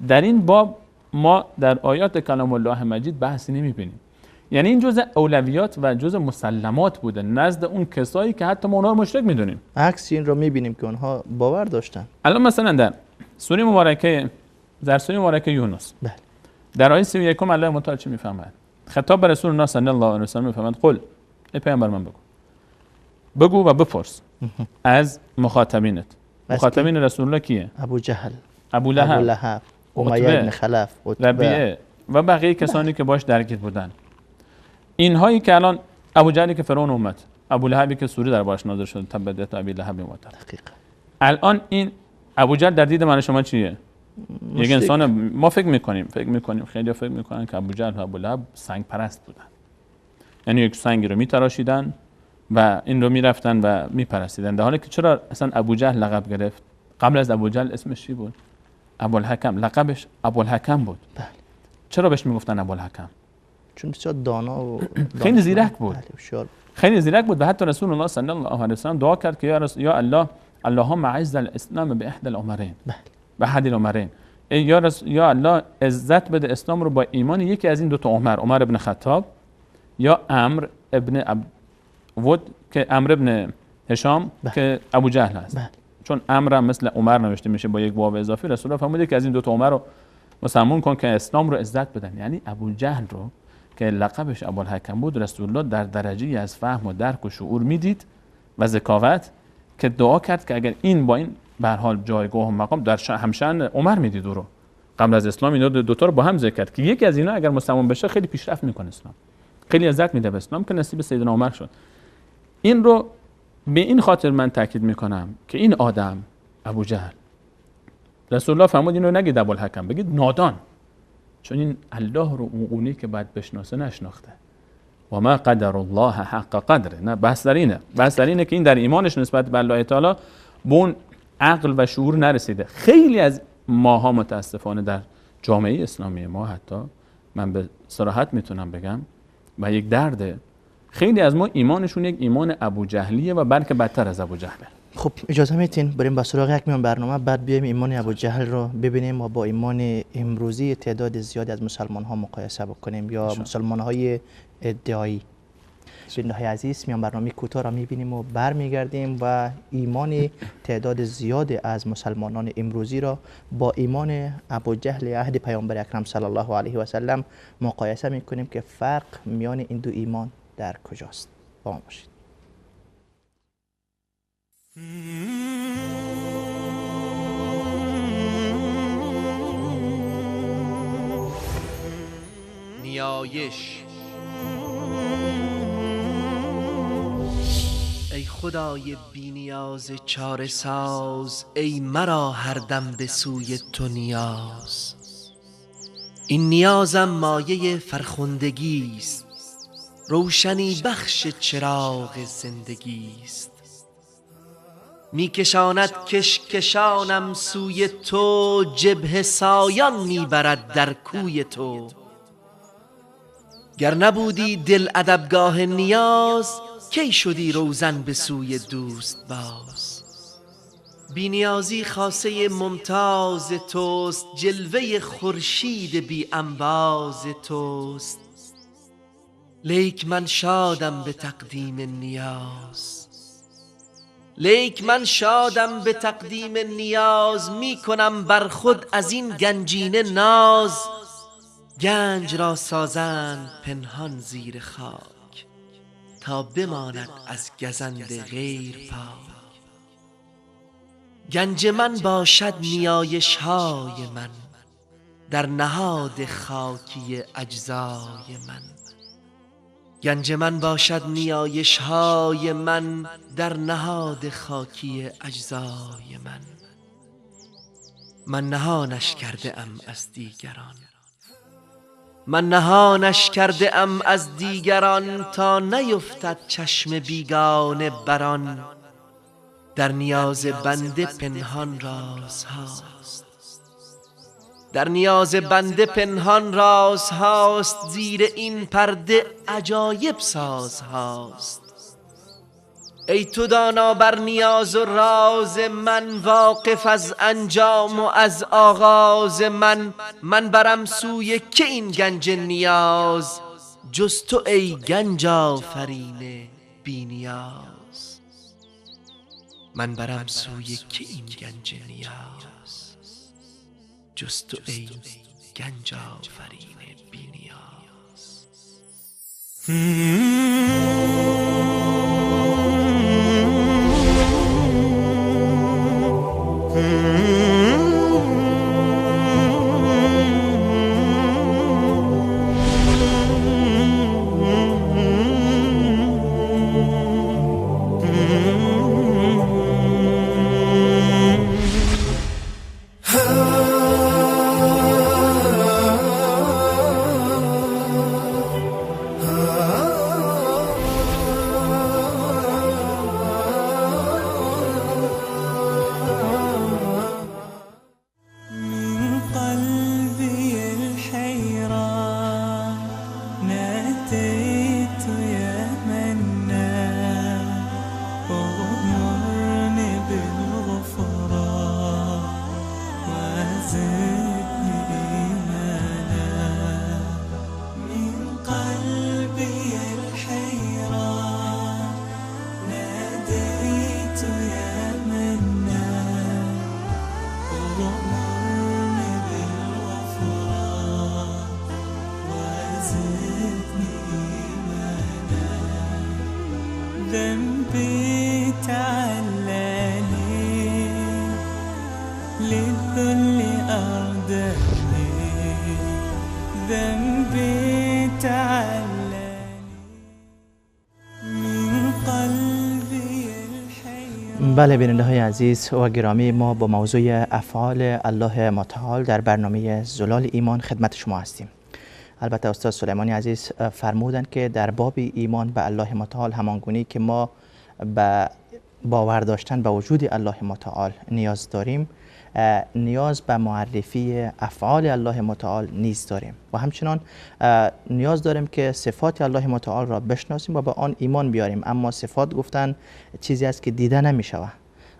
در این باب ما در آیات کلام الله مجید بحثی نمیبینیم. یعنی این جزء اولویات و جزء مسلمات بوده نزد اون کسایی که حتی ما اونها رو مشرک میدونیم. عکس این رو میبینیم که اونها باور داشتن. الان مثلا در سوره مبارکه یونس، بله، در آیه 31 الله متعال چی میفهمد؟ خطاب به رسول الله صلی الله علیه و سلم میفهمد قل، ای پیامبر من بگو و بپرس از مخاطبینت، مخاطبین رسول الله کیه؟ ابو جهل، ابو لهب، امیه بن خلف، ربیعه و بقیه کسانی که باش درگیر بودن. اینهایی که الان ابو جهلی که فرعون اومد، ابو لهبی که سوره در باش نازل شد، تبت ابی لهب و تب. دقیقاً. الان این ابو جهل در دید من شما چیه؟ یک انسان. ما فکر میکنیم خیلی فکر میکنن که ابو جهل و ابو لهب سنگ پرست بودن، یعنی یک سنگی رو میتراشیدن و این رو میرفتن و میپرستیدن. در حالی که چرا اصلا ابو جهل لقب گرفت؟ قبل از ابو جهل اسمش چی بود؟ ابوالحکم. لقبش ابوالحکم بود. بله. چرا بهش میگفتن ابوالحکم؟ چون بسیار دانا و خیلی زیرک بود. بله، خیلی زیرک بود و حتی رسول الله صلی الله علیه و سلم دعا کرد که یا الله اللهم اعز الاسلام باحدى العمرین. بله. به احد العمرین. یا الله عزت بده اسلام رو با ایمان یکی از این دو تا عمر، عمر ابن خطاب یا عمرو ابن ود که عمرو ابن هشام. بله. که ابو جهل هست. بله. چون عمرو هم مثل عمر نوشته میشه با یک واو اضافی. رسول الله فرمود که از این دو تا عمر رو مسلمان کن که اسلام رو عزت بدن. یعنی ابو جهل رو که لقبش ابوالحکم بود، رسول الله در درجه از فهم و درک و شعور میدید و ذکاوت که دعا کرد که اگر این با این به هر حال جایگاه و مقام در همشن عمر میدید او رو قبل از اسلام، اینا دو تا رو با هم ذکر کرد که یکی از اینا اگر مسلمان بشه خیلی پیشرفت میکنه اسلام، خیلی عزت میده به اسلام، که نصیب سیدنا عمر شد. این رو به این خاطر من تاکید میکنم که این آدم ابو جهل، رسول الله فرمود اینو نگید ابوالحکم، بگید نادان، چون این الله رو اون گونه که باید بشناسه نشناخته. و ما قدر الله حق قدره. نه، بحث در اینه، بحث در اینه که این در ایمانش نسبت به الله تعالی به اون عقل و شعور نرسیده. خیلی از ماها متاسفانه در جامعه اسلامی ما، حتی من به صراحت میتونم بگم و یک درده، خیلی از ما ایمانشون یک ایمان ابو جهلیه و بلکه بدتر از ابو جهله. خب اجازه میتین بریم به سراغ یک میان برنامه، بعد بیایم ایمان ابو جهل رو ببینیم و با ایمان امروزی تعداد زیادی از مسلمان ها مقایسه بکنیم یا مسلمان های ادعایی. بیننده‌های عزیز، میان برنامه کوتاه را میبینیم و برمیگردیم و ایمان تعداد زیاد از مسلمانان امروزی را با ایمان ابو جهل عهد پیامبر اکرم صلی الله علیه و سلم مقایسه میکنیم که فرق میان این دو ایمان در کجاست. با ما باشید. نیایش. ای خدای بی نیاز چاره ساز، ای مرا هر دم به سوی تو نیاز. این نیازم مایه فرخندگی است، روشنی بخش چراغ زندگی است. میکشاند کشکشانم سوی تو، جبهه سایان میبرد در کوی تو. گر نبودی دل ادبگاه نیاز، کی شدی روزن به سوی دوست باز. بی نیازی خاصه ممتاز توست، جلوه خورشید بی انباز توست. لیک من شادم به تقدیم نیاز، لیک من شادم به تقدیم نیاز. می کنم بر خود از این گنجینه ناز. گنج را سازند پنهان زیر خاک، تا بماند از گزند غیر پاک. گنج من باشد نیایش های من، در نهاد خاکی اجزای من. گنج من باشد نیایش های من، در نهاد خاکی اجزای من. من نهانش کرده ام از دیگران، من نهانش کرده ام از دیگران، تا نیفتد چشم بیگانه بران. در نیاز بنده پنهان راز هاست، در نیاز بنده پنهان راز هاست. زیر این پرده عجایب ساز هاست. ای تو دانا بر نیاز و راز من، واقف از انجام و از آغاز من. من برم سوی که این گنج نیاز، جز تو ای گنج آفرین بی نیاز. من برم سوی که این گنج نیاز، جز تو ای گنج آفرین بی نیاز. قلبي الحيران ناديت يا منان أغمرني بالغفران وزدني إيمانا ذنبي تعلاني للذل أرداني ذنبي تعلاني من قلبي الحيران. بله بیننده های عزیز و گرامی، ما با موضوع افعال الله متعال در برنامه زلال ایمان خدمت شما هستیم. البته استاد سلیمانی عزیز فرمودند که در باب ایمان به الله متعال همانگونی که ما به باور داشتن به وجود الله متعال نیاز داریم، نیاز به معرفی افعال الله متعال نیز داریم و همچنان نیاز داریم که صفات الله متعال را بشناسیم و به آن ایمان بیاریم. اما صفات گفتن چیزی است که دیده نمی شود،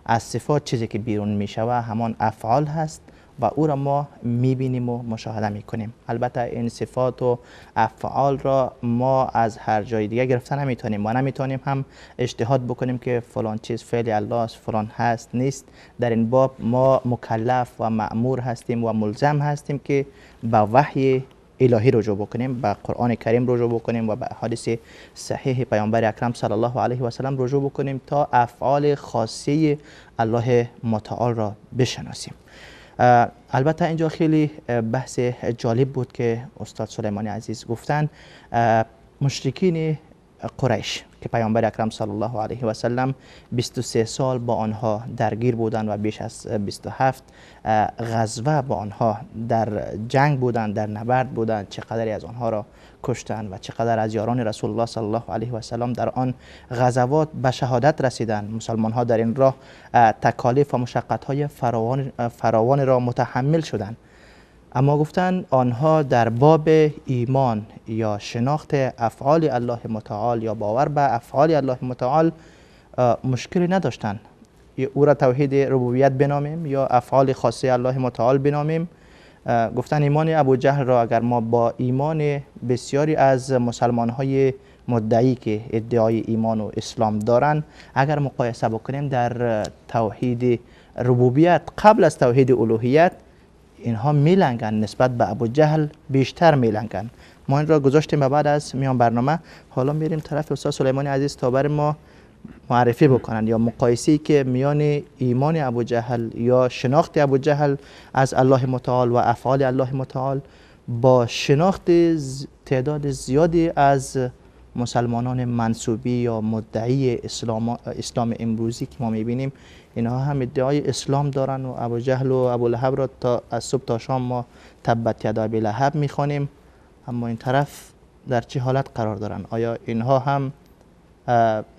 از صفات چیزی که بیرون می شود همان افعال هست و او را ما میبینیم و مشاهده میکنیم. البته این صفات و افعال را ما از هر جای دیگه گرفته نمیتونیم و نمیتونیم هم اجتهاد بکنیم که فلان چیز فعل الله است، فلان هست نیست. در این باب ما مکلف و مأمور هستیم و ملزم هستیم که به وحی الهی رجوع بکنیم، به قرآن کریم رجوع بکنیم و به احادیث صحیح پیامبر اکرم صلی الله علیه و سلم رجوع بکنیم تا افعال خاصه الله متعال را بشناسیم. البته اینجا خیلی بحث جالب بود که استاد سلیمانی عزیز گفتن مشرکین قریش که پیامبر اکرم صلی الله علیه و سلم 23 سال با آنها درگیر بودند و بیش از 27 غزوه با آنها در جنگ بودند، در نبرد بودند، چقدری از آنها را کشتند و چقدر از یاران رسول الله صلی الله علیه و سلم در آن غزوات به شهادت رسیدند. مسلمان ها در این راه تکالیف و مشقت های فراوان را متحمل شدند. اما گفتن آنها در باب ایمان یا شناخت افعال الله متعال یا باور به افعال الله متعال مشکلی نداشتند. او را توحید ربوبیت بنامیم یا افعال خاصه الله متعال بنامیم. گفتن ایمان ابو جهل را اگر ما با ایمان بسیاری از مسلمان های مدعی که ادعای ایمان و اسلام دارند اگر مقایسه بکنیم، در توحید ربوبیت قبل از توحید الوهیت اینها میلنگن، نسبت به ابو جهل بیشتر میلنگن. ما این را گذاشتیم و بعد از میان برنامه حالا میریم طرف استاد سلیمانی عزیز تا بر ما معرفی بکنند یا مقایسه‌ای که میان ایمان ابو جهل یا شناخت ابو جهل از الله متعال و افعال الله متعال با شناخت تعداد زیادی از مسلمانان منسوبی یا مدعی اسلام امروزی که ما میبینیم، اینها هم ادعای اسلام دارن و ابو جهل و ابو لهب را تا از صبح تا شام ما تبت یدا ابی لهب میخوانیم، اما این طرف در چه حالت قرار دارن؟ آیا اینها هم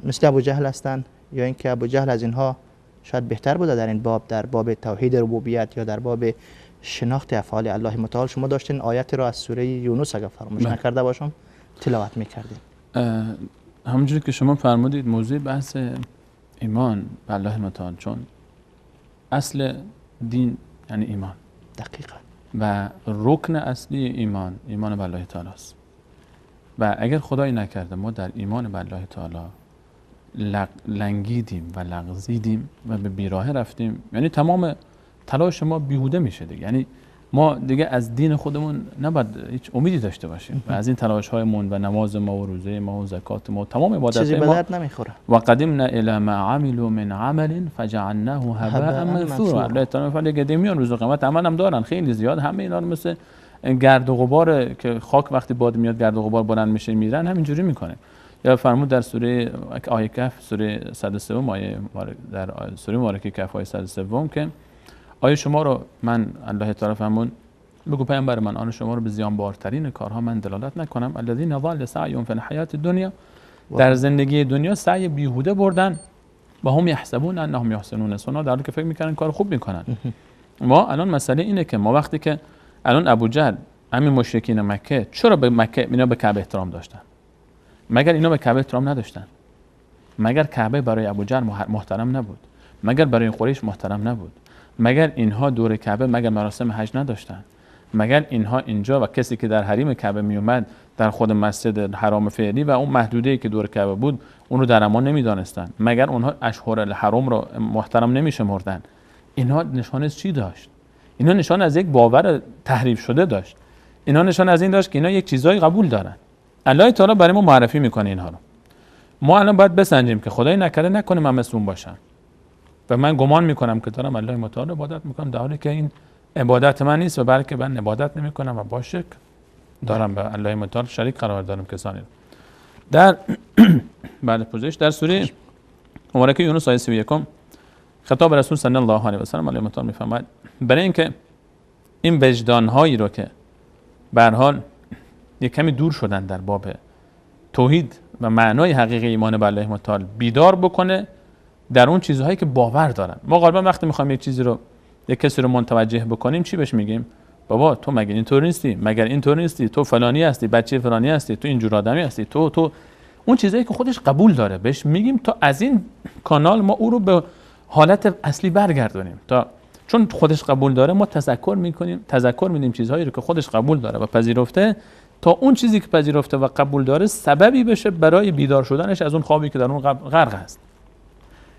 مثل ابو جهل هستند یا اینکه ابو جهل از اینها شاید بهتر بوده در این باب، در باب توحید ربوبیت یا در باب شناخت افعال الله متعال؟ شما داشتین آیت را از سوره یونس اگر فراموش نکرده باشم تلاوت میکردین. همونجوری که شما فرمودید موضوع بحث ایمان به الله متعال، چون اصل دین یعنی ایمان، دقیقا، و رکن اصلی ایمان ایمان به الله تعالی است. و اگر خدایی نکرده ما در ایمان به الله تعالی لنگیدیم و لغزیدیم و به بیراهه رفتیم، یعنی تمام تلاش ما بیهوده میشه دیگه. یعنی ما دیگه از دین خودمون نباید هیچ امیدی داشته باشیم و از این تلاش هایمون و نماز ما و روزه ما و زکات ما و تمام عبادت چیزی ما به درد نمیخوره. و قدمنا الی ما عملوا من عمل فجعلناه هباء منثورا. الله تعالی فرمود که میان روز قیامت عمل هم دارن خیلی زیاد، همه اینا رو مثل گرد و غبار که خاک وقتی باد میاد گرد و غبار بلند میشه میرن، همینجوری میکنه. یا فرمود در سوره آیه کهف، سوره 103 آیه، در سوره مبارکه کهف آیه 103 که آیا شما رو من الله تعالی فرمود بگو پیامبر من آن شما رو به زیانبارترین کارها من دلالت نکنم، الذین ضل سعیهم فی الحیات الدنیا، در زندگی دنیا سعی بیهوده بردن و هم یحسبون انهم یحسنون صنعا، در حالی که فکر میکنن کار خوب میکنن. ما الان مسئله اینه که ما وقتی که الان ابو جهل همین مشرکین مکه چرا به مکه اینا به کعبه احترام داشتن؟ مگر اینا به کعبه احترام نداشتن؟ مگر کعبه برای ابو جهل محترم نبود؟ مگر برای قریش محترم نبود؟ مگر اینها دور کعبه مگر مراسم حج نداشتن؟ مگر اینها اینجا و کسی که در حریم کعبه می اومد در خود مسجد حرام فعلی و اون محدوده‌ای که دور کعبه بود اون رو در امان نمیدانستن، مگر اونها اشهر الحرم رو محترم نمیشمردن. اینها نشان از چی داشت؟ اینها نشان از یک باور تحریف شده داشت. اینها نشان از این داشت که اینا یک چیزایی قبول دارن. الله تعالی برای ما معرفی میکنه اینها رو. ما الان باید بسنجیم که خدای نکرده نکنه من مثل اون باشم و من گمان میکنم که دارم الله متعال عبادت میکنم، در حالی که این عبادت من نیست و بلکه من عبادت نمیکنم و با شرک دارم به الله متعال شریک قرار دارم کسانی رو. در بعد پوزش در سوره مبارکه یونس آیه 31 خطاب رسول صلی الله علیه و سلم الله متعال میفرماید برای اینکه این وجدان هایی رو که به هر حال یک کمی دور شدن در باب توحید و معنای حقیقی ایمان به الله متعال بیدار بکنه در اون چیزهایی که باور دارن. ما غالبا وقتی میخوایم یک چیزی رو، یک کسی رو متوجه بکنیم چی بهش میگیم؟ بابا تو مگه اینطور نیستی؟ مگر اینطور نیستی؟ تو فلانی هستی، بچه فلانی هستی، تو اینجور آدمی هستی، تو اون چیزایی که خودش قبول داره بهش میگیم تا از این کانال ما او رو به حالت اصلی برگردونیم. تا چون خودش قبول داره ما تذکر میکنیم، تذکر میدیم چیزهایی رو که خودش قبول داره و پذیرفته، تا اون چیزی که پذیرفته و قبول داره سببی بشه برای بیدار شدنش از اون خوابی که در اون غرق است.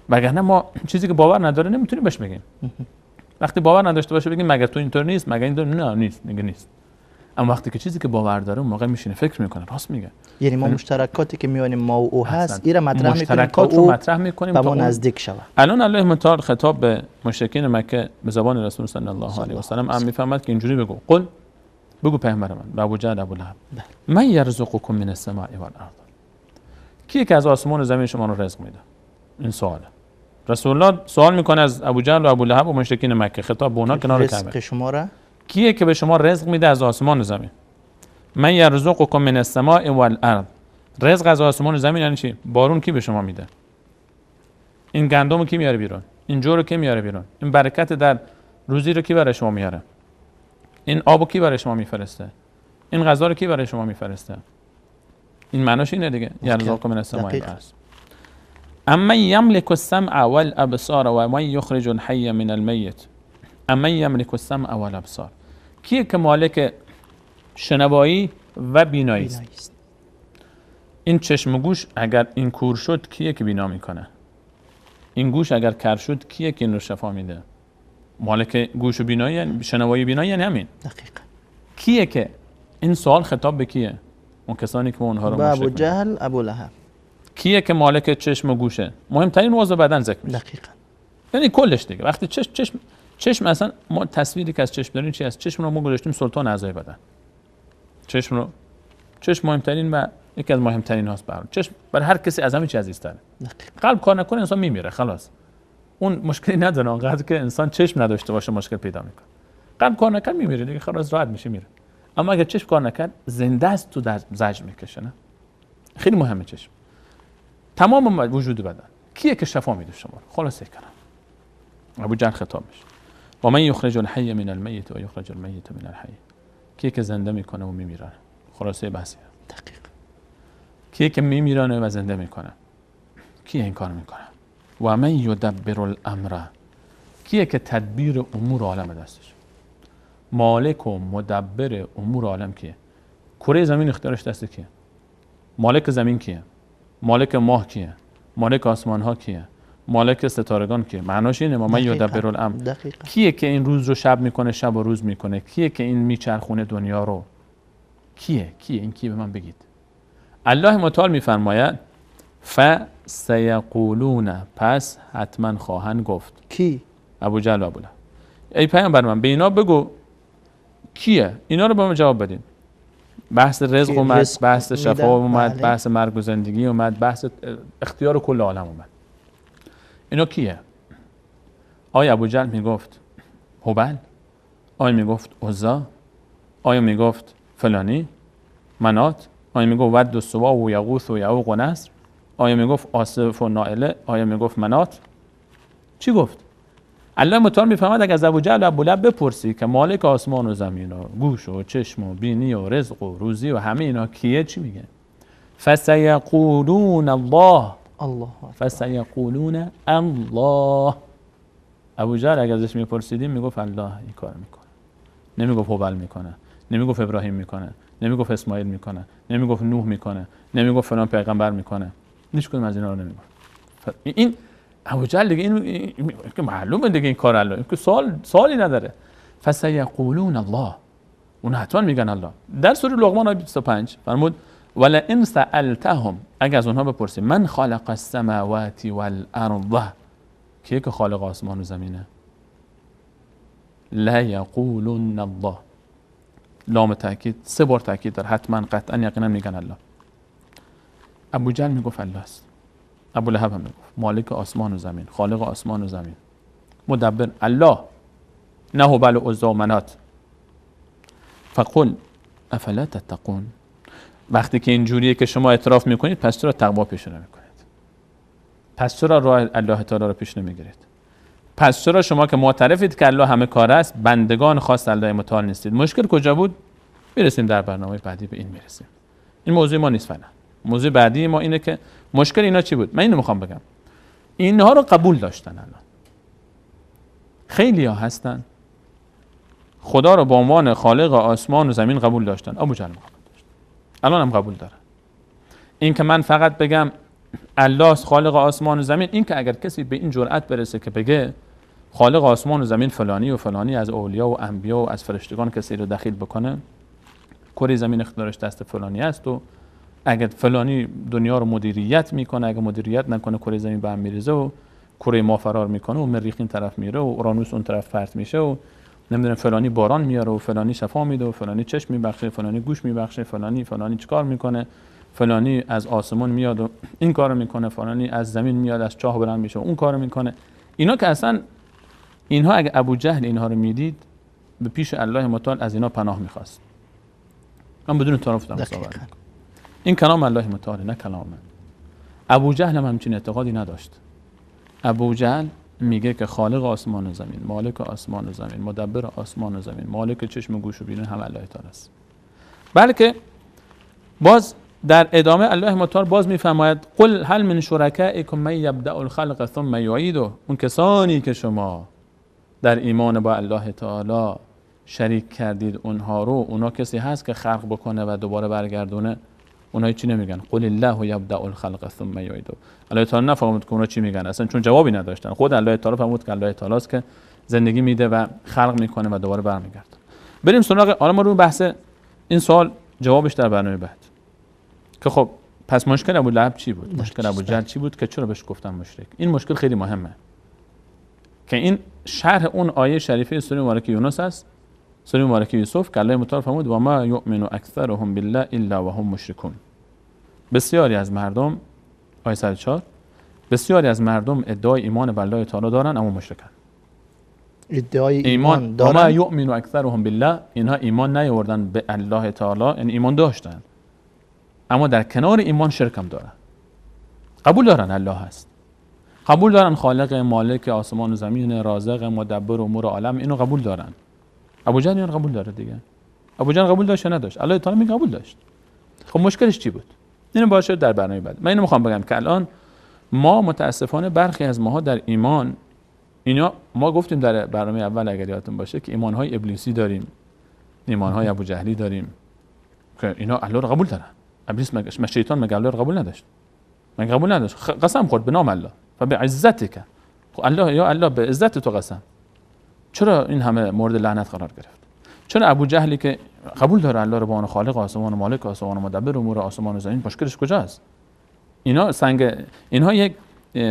وگرنه ما چیزی که باور نداره نمیتونیم بهش بگیم. وقتی باور نداشته باشه بگیم مگر تو اینطور نیست، مگر اینطور، نه نیست، میگه نیست. اما وقتی که چیزی که باور داره اون موقع میشینه فکر میکنه، راست میگه. یعنی ما مشترکاتی که میان ما و او هست ایرا مطرح میکنیم، مشترکات رو مطرح میکنیم تا ما نزدیک شود. الان الله متعال خطاب به مشرکین مکه به زبان رسول صلی الله علیه و سلم هم میفهمد که اینجوری بگو، قل، بگو پیامبر من به ابو جهل، ابو لهب، من یرزقکم من السماء والارض، کیه که از آسمان و زمین شما رو رزق میده؟ این سواله. رسول الله سوال میکنه از ابو جهل و ابو لهب و مشرکین مکه، خطاب به اونها کنار کعبه، رزق شما را کیه که به شما رزق میده از آسمان و زمین؟ من یرزقکم من السماء والارض. رزق از آسمان و زمین یعنی چی؟ بارون کی به شما میده؟ این گندم رو کی میاره بیرون؟ این جو رو کی میاره بیرون؟ این برکت در روزی رو کی برای شما میاره؟ این آبو کی برای شما میفرسته؟ این غذا رو کی برای شما میفرسته؟ این معناش اینه دیگه، یرزقکم من السماء والارض. اما یملک السمع والابصار و من یخرج الحی من المیت. اما یملک السمع والابصار، کیه که مالک شنوایی و بینایی است؟ این چشم و گوش اگر این کور شد کیه که بینا میکنه؟ این گوش اگر کر شد کیه که این رو شفا میده؟ مالک گوش و بینایی یعنی شنوایی بینایی، یعنی همین. دقیقاً. کیه که این سوال خطاب به کیه؟ اون کسانی که اونها رو مشرک. ابو جهل، ابو لهب. کیه که مالک چشم و گوشه؟ مهمترین عضو بدن ذکر میشه. دقیقاً. یعنی کلش دیگه. وقتی چشم اصلا ما تصویری که از چشم داریم چی است؟ چشم رو ما گذاشتیم سلطان اعضای بدن. چشم رو، چشم مهمترین و یکی از مهمترین هاست برای چشم، برای هر کسی از همه چیز عزیزتره. قلب کار نکنه انسان میمیره، خلاص. اون مشکلی نداره، اونقدر که انسان چشم نداشته باشه مشکل پیدا میکنه. قلب کار نکنه میمیره دیگه، خلاص راحت میشه میره. اما اگر چشم کار نکرد زنده است، تو در زجر میکشه. نه، خیلی مهمه چشم. تمام وجود بدن کیه که شفا میده شما رو؟ خلاصه کلام ابو جهل خطاب میشه. و من یخرج الحی من المیت و یخرج المیت من الحی. کیه که زنده میکنه و میمیرانه؟ خلاصه بحثی. دقیق. کیه که میمیرانه و زنده میکنه؟ کیه این کار میکنه؟ و من یدبر الامر. کیه که تدبیر امور عالم دستش؟ مالک و مدبر امور عالم کیه؟ کره زمین اختیارش دست کیه؟ مالک زمین کیه؟ مالک ماه کیه؟ مالک آسمان ها کیه؟ مالک ستارگان کیه؟ معناش اینه ما من یدبر الامر. کیه که این روز رو شب میکنه، شب و روز میکنه؟ کیه که این میچرخونه دنیا رو؟ کیه؟ کیه این؟ کیه به من بگید. الله متعال میفرماید فسیقولون، پس حتما خواهند گفت. کی؟ ابو جهل و ابو لهب. ای پیامبر من به اینا بگو کیه؟ اینا رو به من جواب بدین. بحث رزق اومد، بحث شفا اومد، بحث مرگ و زندگی اومد، بحث اختیار کل عالم اومد. اینا کیه؟ آیا ابو جهل میگفت هبل؟ آیا میگفت عزا؟ آیا میگفت فلانی منات؟ آیا میگفت ود و سوا و یغوث و یعوق و نصر؟ آیا میگفت آصف و نائله؟ آیا میگفت منات؟ چی گفت؟ الله متعال میفهمد اگر از ابو جهل و ابو لهب بپرسی که مالک آسمان و زمین و گوش و چشم و بینی و رزق و روزی و همه اینا کیه، چی میگه؟ فسیقولون الله. الله. فسیقولون الله. ابو جهل اگر ازش میپرسیدیم میگفت الله این کار میکنه، نمیگفت هبل میکنه، نمیگفت ابراهیم میکنه، نمیگفت اسماعیل میکنه، نمیگفت نوح میکنه، نمیگفت فلان پیغمبر میکنه، هیچ کدوم از اینا رو نمیگفت. این ابو جهل دیگه این که معلومه دیگه این کار الله، این که سوالی نداره. فسیقولون الله، اون حتما میگن الله. در سوره لقمان آیه 25 فرمود ولئن سألتهم، اگه از اونها بپرسی من خلق السماوات والارض، کیه که خالق آسمان و زمینه؟ لا یقولن الله. لام تاکید، سه بار تاکید داره، حتما قطعا یقینا میگن الله. ابو جهل میگفت الله است، ابو لهب هم میگفت مالک آسمان و زمین، خالق آسمان و زمین، مدبر الله، نه هبل و عزی و منات. فقل افلا تتقون. وقتی که اینجوریه که شما اعتراف میکنید، پس چرا تقوا پیش نمیکنید؟ پس چرا راه الله تعالی رو پیش نمیگیرید؟ پس چرا شما که معترفید که الله همه کار است، بندگان خاص الله متعال نیستید؟ مشکل کجا بود؟ میرسیم در برنامه بعدی به این میرسیم. این موضوع ما نیست فعلا. موضوع بعدی ما اینه که مشکل اینا چی بود؟ من اینو میخوام بگم. اینها رو قبول داشتن. الان خیلی ها هستن خدا رو به عنوان خالق آسمان و زمین قبول داشتن. ابو جهل قبول داشت، الان هم قبول داره. این که من فقط بگم الله خالق آسمان و زمین، این که اگر کسی به این جرأت برسه که بگه خالق آسمان و زمین فلانی و فلانی از اولیا و انبیا و از فرشتگان کسی رو دخیل بکنه، کره زمین اختیارش دست فلانی است و اگر فلانی دنیا رو مدیریت میکنه، اگر مدیریت نکنه کره زمین به هم میریزه و کره ما فرار میکنه و مریخ این طرف میره و اورانوس اون طرف پرت میشه و نمیدونم فلانی باران میاره و فلانی شفا میده و فلانی چشم میبخشه، فلانی گوش میبخشه، فلانی فلانی چیکار میکنه، فلانی از آسمان میاد و این کارو میکنه، فلانی از زمین میاد از چاه بلند میشه و اون کارو میکنه. اینا که اصلا اینها اگه ابو جهل اینها رو میدید به پیش الله متعال از اینا پناه میخواست. من بدون تعارف دارم صحبت میکنم. این کلام الله متعال، نه کلام من. ابو جهل هم همچین اعتقادی نداشت. ابو جهل میگه که خالق آسمان و زمین، مالک آسمان و زمین، مدبر آسمان و زمین، مالک چشم و گوش و بینی هم الله تعالی است. بلکه باز در ادامه الله متعال باز میفرماید قل هل من شرکائکم من یبدأ الخلق ثم یعیده. اون کسانی که شما در ایمان با الله تعالی شریک کردید اونها رو، اونا کسی هست که خلق بکنه و دوباره برگردونه؟ اونها چی نمیگن؟ قل الله یبدأ الخلق ثم یعیده. الله تعالی نفرمود که اونا چی میگن، اصلا چون جوابی نداشتن. خود الله تعالی فرمود که الله تعالی است که زندگی میده و خلق میکنه و دوباره برمیگرده. بریم سراغ حالا ما رو بحث این سوال جوابش در برنامه بعد. که خب پس مشکل ابو لهب چی بود؟ مشکل ابو جهل چی بود که چرا بهش گفتن مشرک؟ این مشکل خیلی مهمه. که این شرح اون آیه شریفه سوره مبارکه یونس است، سوره مبارکه یوسف، که الله متعال فرمود و ما یؤمن اکثرهم بالله الا وهم مشرکون. بسیاری از مردم، آیه 104، بسیاری از مردم ادعای ایمان به الله تعالی دارن اما مشرکن. ادعای ایمان دارن. و ما یؤمن اکثرهم بالله، اینها ایمان نیاوردن به الله تعالی، یعنی ایمان داشتن اما در کنار ایمان شرک هم دارن. قبول دارن الله هست، قبول دارن خالق مالک آسمان و زمین، رازق مدبر امور عالم، اینو قبول دارن. ابو جهل اینو قبول داره دیگه. ابو جهل قبول داشت یا نداشت؟ الله تعالی میگه قبول داشت. خب مشکلش چی بود؟ اینو باشه در برنامه بعد. من اینو میخوام بگم که الان ما متاسفانه برخی از ماها در ایمان، اینا ما گفتیم در برنامه اول اگر یادتون باشه که ایمانهای ابلیسی داریم، ایمانهای ابو جهلی داریم که اینا الله رو قبول دارن. ابلیس مگه شیطان مگه الله رو قبول نداشت؟ مگه قبول نداشت؟ قسم خورد به نام الله و به عزتک. الله یا الله به عزت تو قسم. چرا این همه مورد لعنت قرار گرفت؟ چرا ابو جهلی که قبول داره الله رو به عنوان خالق آسمان و مالک آسمان و مدبر امور آسمان و زمین، مشکلش کجاست؟ اینا سنگ، اینها یک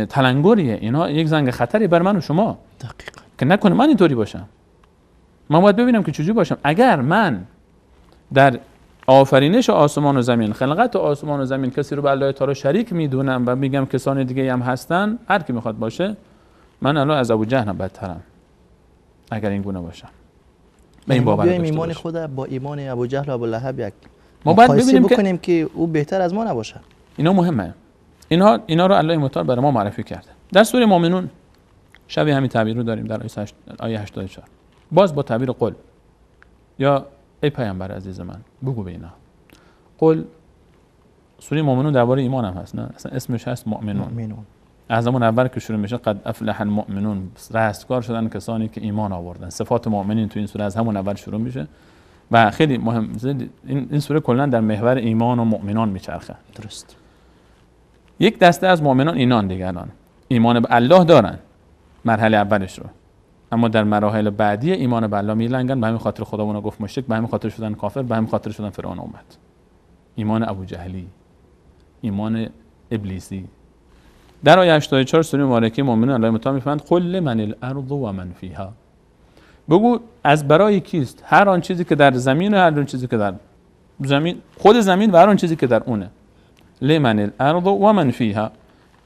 تلنگریه، اینها یک زنگ خطری بر من و شما. دقیقاً. که نکنه من اینطوری باشم. من باید ببینم که چجوری باشم. اگر من در آفرینش آسمان و زمین، خلقت آسمان و زمین کسی رو به الله تعالی شریک میدونم و میگم کسان دیگه هم هستن، هر کی میخواد باشه، من الان از ابو جهل هم بدترم اگر این گونه باشم. به این باور داشته ایمان خود با ایمان ابو جهل و ابو لهب یک ما باید ببینیم بکنیم که او بهتر از ما نباشه. اینا مهمه. اینا رو الله متعال برای ما معرفی کرده. در سوره مؤمنون شبیه همین تعبیر رو داریم در آیه 84. باز با تعبیر قل، یا ای پیامبر عزیز من بگو به اینا. قل، سوره مؤمنون درباره ایمان هم هست، نه اصلا اسمش هست مؤمنون. از زمان اول که شروع میشه قد افلح المؤمنون، رستگار شدن کسانی که ایمان آوردن. صفات مؤمنین تو این سوره از همون اول شروع میشه و خیلی مهم، این سوره کلا در محور ایمان و مؤمنان میچرخه. درست. یک دسته از مؤمنان اینان دیگه الان ایمان به الله دارن، مرحله اولش رو، اما در مراحل بعدی ایمان به الله میلنگن. به همین خاطر خدا اونا گفت مشرک، به همین خاطر شدن کافر، به همین خاطر شدن فرعون اومد. ایمان ابو جهلی، ایمان ابلیسی. در آیه 84 سوره مبارکه مؤمنون الله متعال میفرمایند قل لمن الارض و من فیها، بگو از برای کیست هر آن چیزی که در زمین و هر آن چیزی که در زمین، خود زمین و هر آن چیزی که در اونه. لمن الارض و من فیها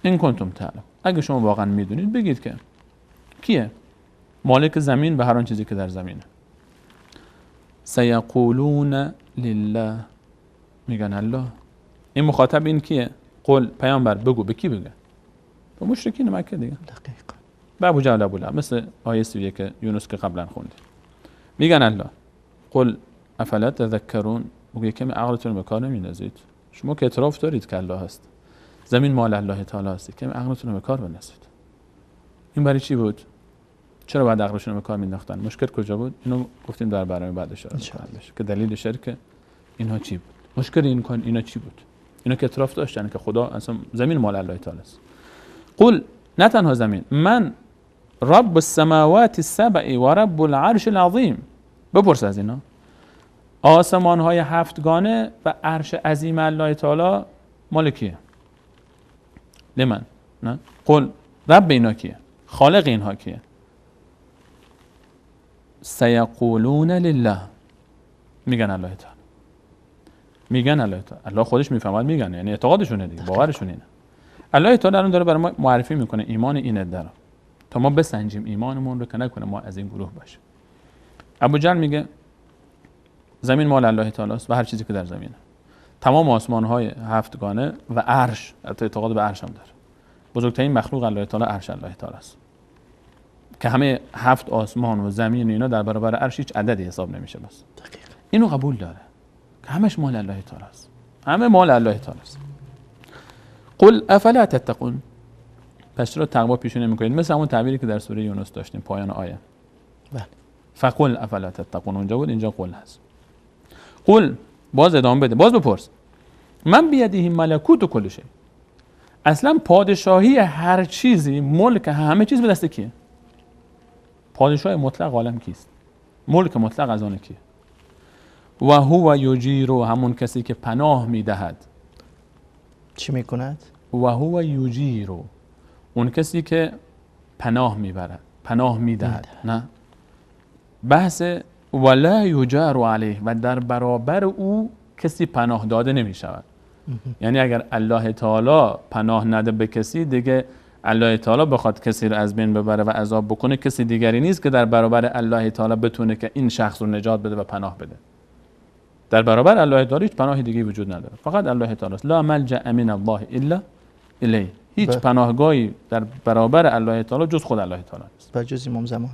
ان کنتم تعلمون. اگه شما واقعا میدونید بگید که کیه مالک زمین و هر آن چیزی که در زمینه. سیقولون لله، میگن الله. این مخاطب این کیه؟ قل پیامبر بگو. به کی بگه؟ به مشرکین مکه دیگه. دقیقاً. به ابو جهل، ابو لهب، مثل آیه 31 یونس که قبلا خوندیم. میگن الله. قل افلا تذکرون، بگو کمی عقلتون به کار نمیندازید؟ شما که اعتراف دارید که الله هست، زمین مال الله تعالی هست، کمی عقلتون به کار بندازید. این برای چی بود؟ چرا باید عقلشون رو به کار مینداختن؟ مشکل کجا بود؟ اینو گفتیم در برنامه بعد اشاره می‌کنم که دلیل شرک اینها چی بود؟ مشکل این کن اینا چی بود؟ اینا که اعتراف داشتن که خدا اصلا زمین مال الله تعالی است. قل نه تنها زمین، من رب السماوات السبع و رب العرش العظیم. بپرس از اینا آسمان های هفتگانه و عرش عظیم الله تعالی مال کیه؟ لمن؟ نه؟ قل رب اینا کیه؟ خالق اینها کیه؟ سیقولون لله، میگن الله تعالی. میگن الله تعالی. الله خودش میفهمد میگن، یعنی اعتقادشونه دیگه، باورشون اینه. الله تعالی الان داره برای ما معرفی میکنه ایمان این عده رو، تا ما بسنجیم ایمانمون رو که نکنه ما از این گروه باشیم. ابو جهل میگه زمین مال الله تعالی است و هر چیزی که در زمینه، تمام آسمان های هفتگانه و عرش، حتی اعتقاد به عرش هم داره. بزرگترین مخلوق الله تعالی عرش الله تعالی است که همه هفت آسمان و زمین و اینا در برابر عرش هیچ عددی حساب نمیشه. بس دقیقاً اینو قبول داره که همش مال الله تعالی است، همه مال الله تعالی است. قل افلا تتقون، پس چرا تقوا پیش نمیکنید؟ مثل همون تعبیری که در سوره یونس داشتیم پایان آیه. بله. فقل افلا تتقون اونجا بود، اینجا قل هست. قل باز ادامه بده، باز بپرس. من بیده ملکوت کل شیء، اصلا پادشاهی هر چیزی، ملک همه چیز به دست کیه؟ پادشاه مطلق عالم کیست؟ ملک مطلق از آن کیه؟ و هو یجیر، همون کسی که پناه میدهد. چی میکند؟ و هو یجیر، اون کسی که پناه میبرد، پناه میدهد. نه بحث ولا یجار علیه، و در برابر او کسی پناه داده نمیشود. یعنی اگر الله تعالی پناه نده به کسی، دیگه الله تعالی بخواد کسی رو از بین ببره و عذاب بکنه، کسی دیگری نیست که در برابر الله تعالی بتونه که این شخص رو نجات بده و پناه بده. در برابر الله تعالی هیچ پناه دیگه وجود نداره، فقط الله تعالی است. لا ملجأ من الله الا الیه، هیچ پناهگاهی در برابر الله تعالی جز خود الله تعالی نیست، و جز امام زمان.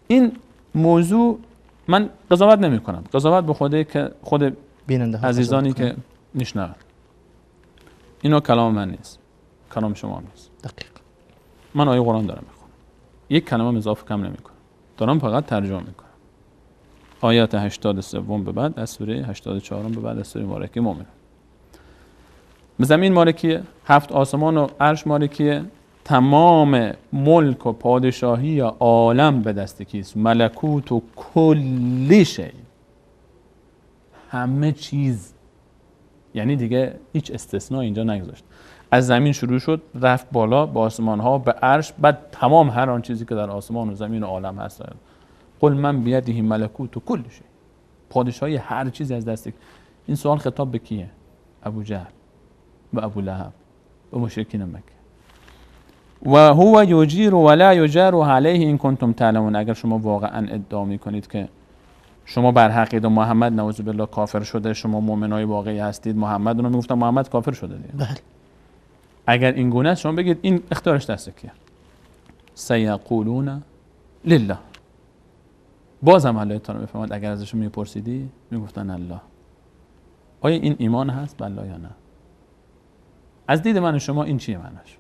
این موضوع من قضاوت نمی کنم، قضاوت به خوده که خود بیننده عزیزانی که میشنون. اینا کلام من نیست، کلام شما نیست. دقیق. من آیه قرآن دارم میخونم، یک کلمه اضافه کم نمیکنم، دارم فقط ترجمه میکنم. آیات 83 به بعد از سوره 84 به بعد از سوره مبارکه مؤمنون. زمین مالکیه، هفت آسمان و عرش مالکیه، تمام ملک و پادشاهی عالم به دست کیست؟ ملکوت و کل شی، همه چیز. یعنی دیگه هیچ استثنایی اینجا نگذاشت. از زمین شروع شد، رفت بالا به آسمان ها، به عرش، بعد تمام هر آن چیزی که در آسمان و زمین و عالم هست. قل من بیده ملکوت و کل شی، پادشاهی هر چیزی از دست. این سوال خطاب به کیه؟ ابو جهل و ابو لهب و مشرکین مکه. و هو یجیر ولا یجار علیه ان کنتم تعلمون. اگر شما واقعا ادعا میکنید که شما بر حقید و محمد نعوذ بالله کافر شده، شما مؤمنای واقعی هستید، محمد رو میگفتن محمد کافر شده دیگه. بله. اگر این گونه است شما بگید این اختیارش دست کیه؟ سیقولون لله. بازم الله تعالی میفرماد اگر ازشون میپرسیدی میگفتن الله. آیا این ایمان هست بالله یا نه؟ از دید من و شما این چیه معناش؟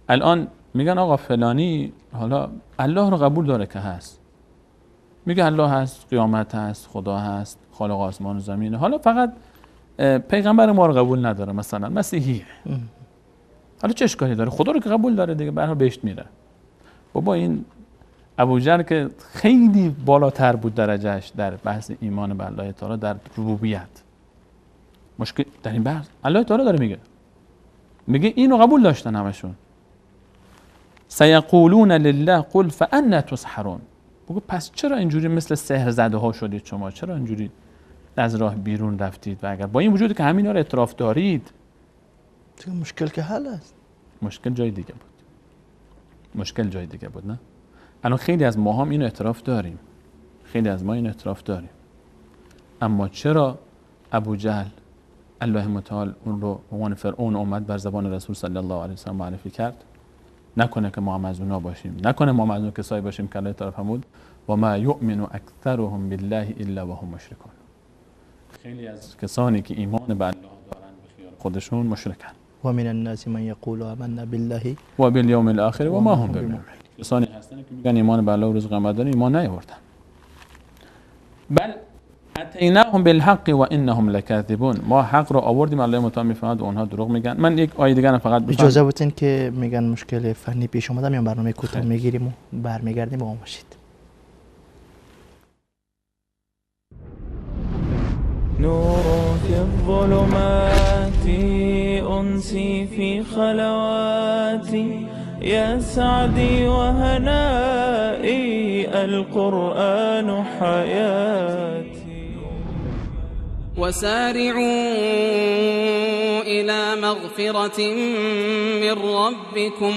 الان میگن آقا فلانی حالا الله رو قبول داره که هست، میگه الله هست، قیامت هست، خدا هست، خالق آسمان و زمینه، حالا فقط پیغمبر ما رو قبول نداره، مثلا مسیحیه. حالا چه اشکالی داره؟ خدا رو که قبول داره دیگه، به هر حال بهشت میره. بابا این ابوجهل که خیلی بالاتر بود درجهش در بحث ایمان به الله تعالی در ربوبیت، مشکل در این بحث الله تعالی داره میگه اینو قبول داشتن همشون. سیقولون لله قل فانا تسحرون. بگو پس چرا اینجوری مثل سحر زده ها شدید شما؟ چرا اینجوری از راه بیرون رفتید؟ و اگر با این وجود که همینا رو اعتراف دارید، مشکل که حل است. مشکل جای دیگه بود. مشکل جای دیگه بود، نه؟ الان خیلی از ما هم اینو اعتراف داریم. خیلی از ما اینو اعتراف داریم. اما چرا ابوجهل الله متعال اون رو به عنوان فرعون اومد بر زبان رسول صلی الله علیه و سلم معرفی کرد؟ نکنه که ما هم از اونا باشیم، نکنه ما هم از اون کسایی باشیم که الله تعالی فرمود و ما یؤمن اکثرهم بالله الا وهم مشرکون. خیلی از کسانی که ایمان به الله دارن به خیال خودشون مشرکن. و من الناس من یقول آمنا بالله و بالیوم الاخر و ما هم بمؤمنین. کسانی هستن که میگن ایمان به الله و روز قیامت دارن، ایمان نیاوردن. بل اتیناهم بالحق و انهم لکاذبون. ما حق رو آوردیم، الله متعال میفهمد و اونها دروغ میگن. من یک آیه دیگه فقط بفهم. اجازه بدین که میگن مشکل فنی پیش اومده، میام برنامه کوتاه میگیریم و برمیگردیم. با ما باشید. نور في الظلمات أنسي في خلواتي يا سعدي وهنائي القرآن حياتي. وسارعوا إلى مغفرة من ربكم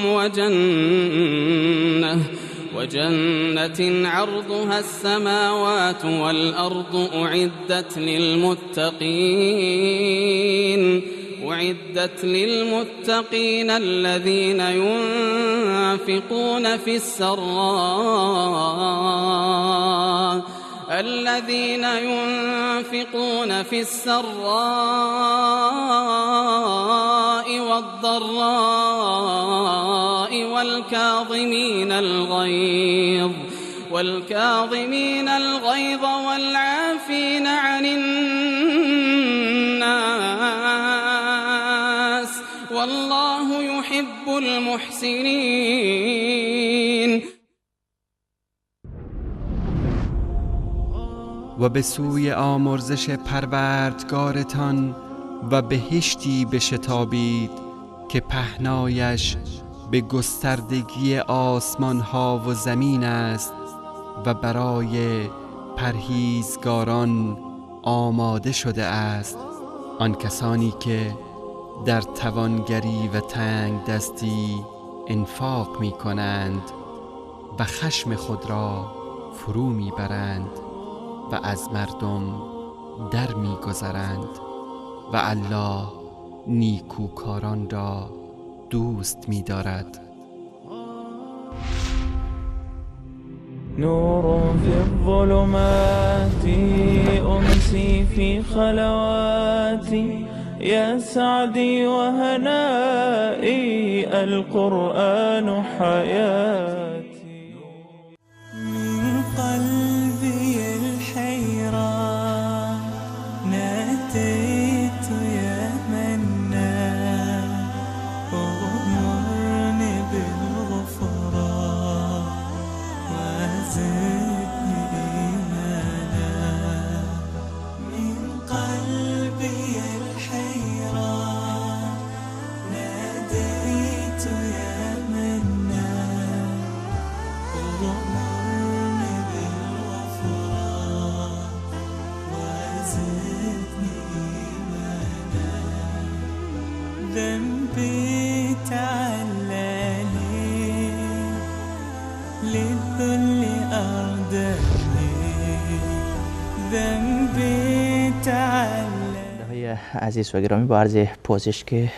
وجنة عرضها السماوات والأرض أعدت للمتقين الذين ينفقون في السراء والضراء والكاظمين الغيظ والعافين عن الناس والله يحب المحسنين. و به سوی آمرزش پروردگارتان و بهشتی بشتابید که پهنایش به گستردگی آسمان ها و زمین است و برای پرهیزگاران آماده شده است. آن کسانی که در توانگری و تنگ دستی انفاق می کنند و خشم خود را فرو می برند و از مردم در می گذرند و الله نیکوکاران را دوست می دارد. نور في الظلمات أمسي في خلواتي يا سعدي وهنائي القرآن حياتي. من قلبي الحيران ناديت يا منان أغمرني بالغفران وزدني إيمانا. من قلبي الحيران ناديت يا منان أغمرني بالغفران وزدني إيمانا. ذنبي تعلاني للذل أرداني ذنبي تعلاني. عزیز و گرامی، با عرض پوزش که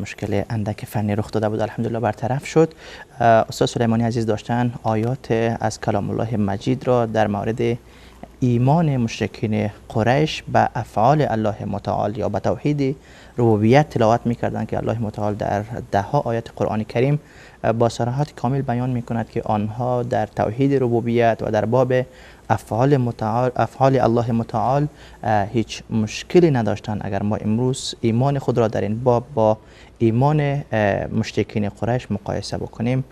مشکل اندک فنی رخ داده بود الحمدلله برطرف شد. استاد سلیمانی عزیز داشتن آیات از کلام الله مجید را در مورد ایمان مشرکین قریش به افعال الله متعال یا به توحید ربوبیت تلاوت میکردند که الله متعال در ده ها آیت قرآن کریم با صراحت کامل بیان میکند که آنها در توحید ربوبیت و در باب افعال الله متعال هیچ مشکلی نداشتند. اگر ما امروز ایمان خود را در این باب با ایمان مشرکین قریش مقایسه بکنیم،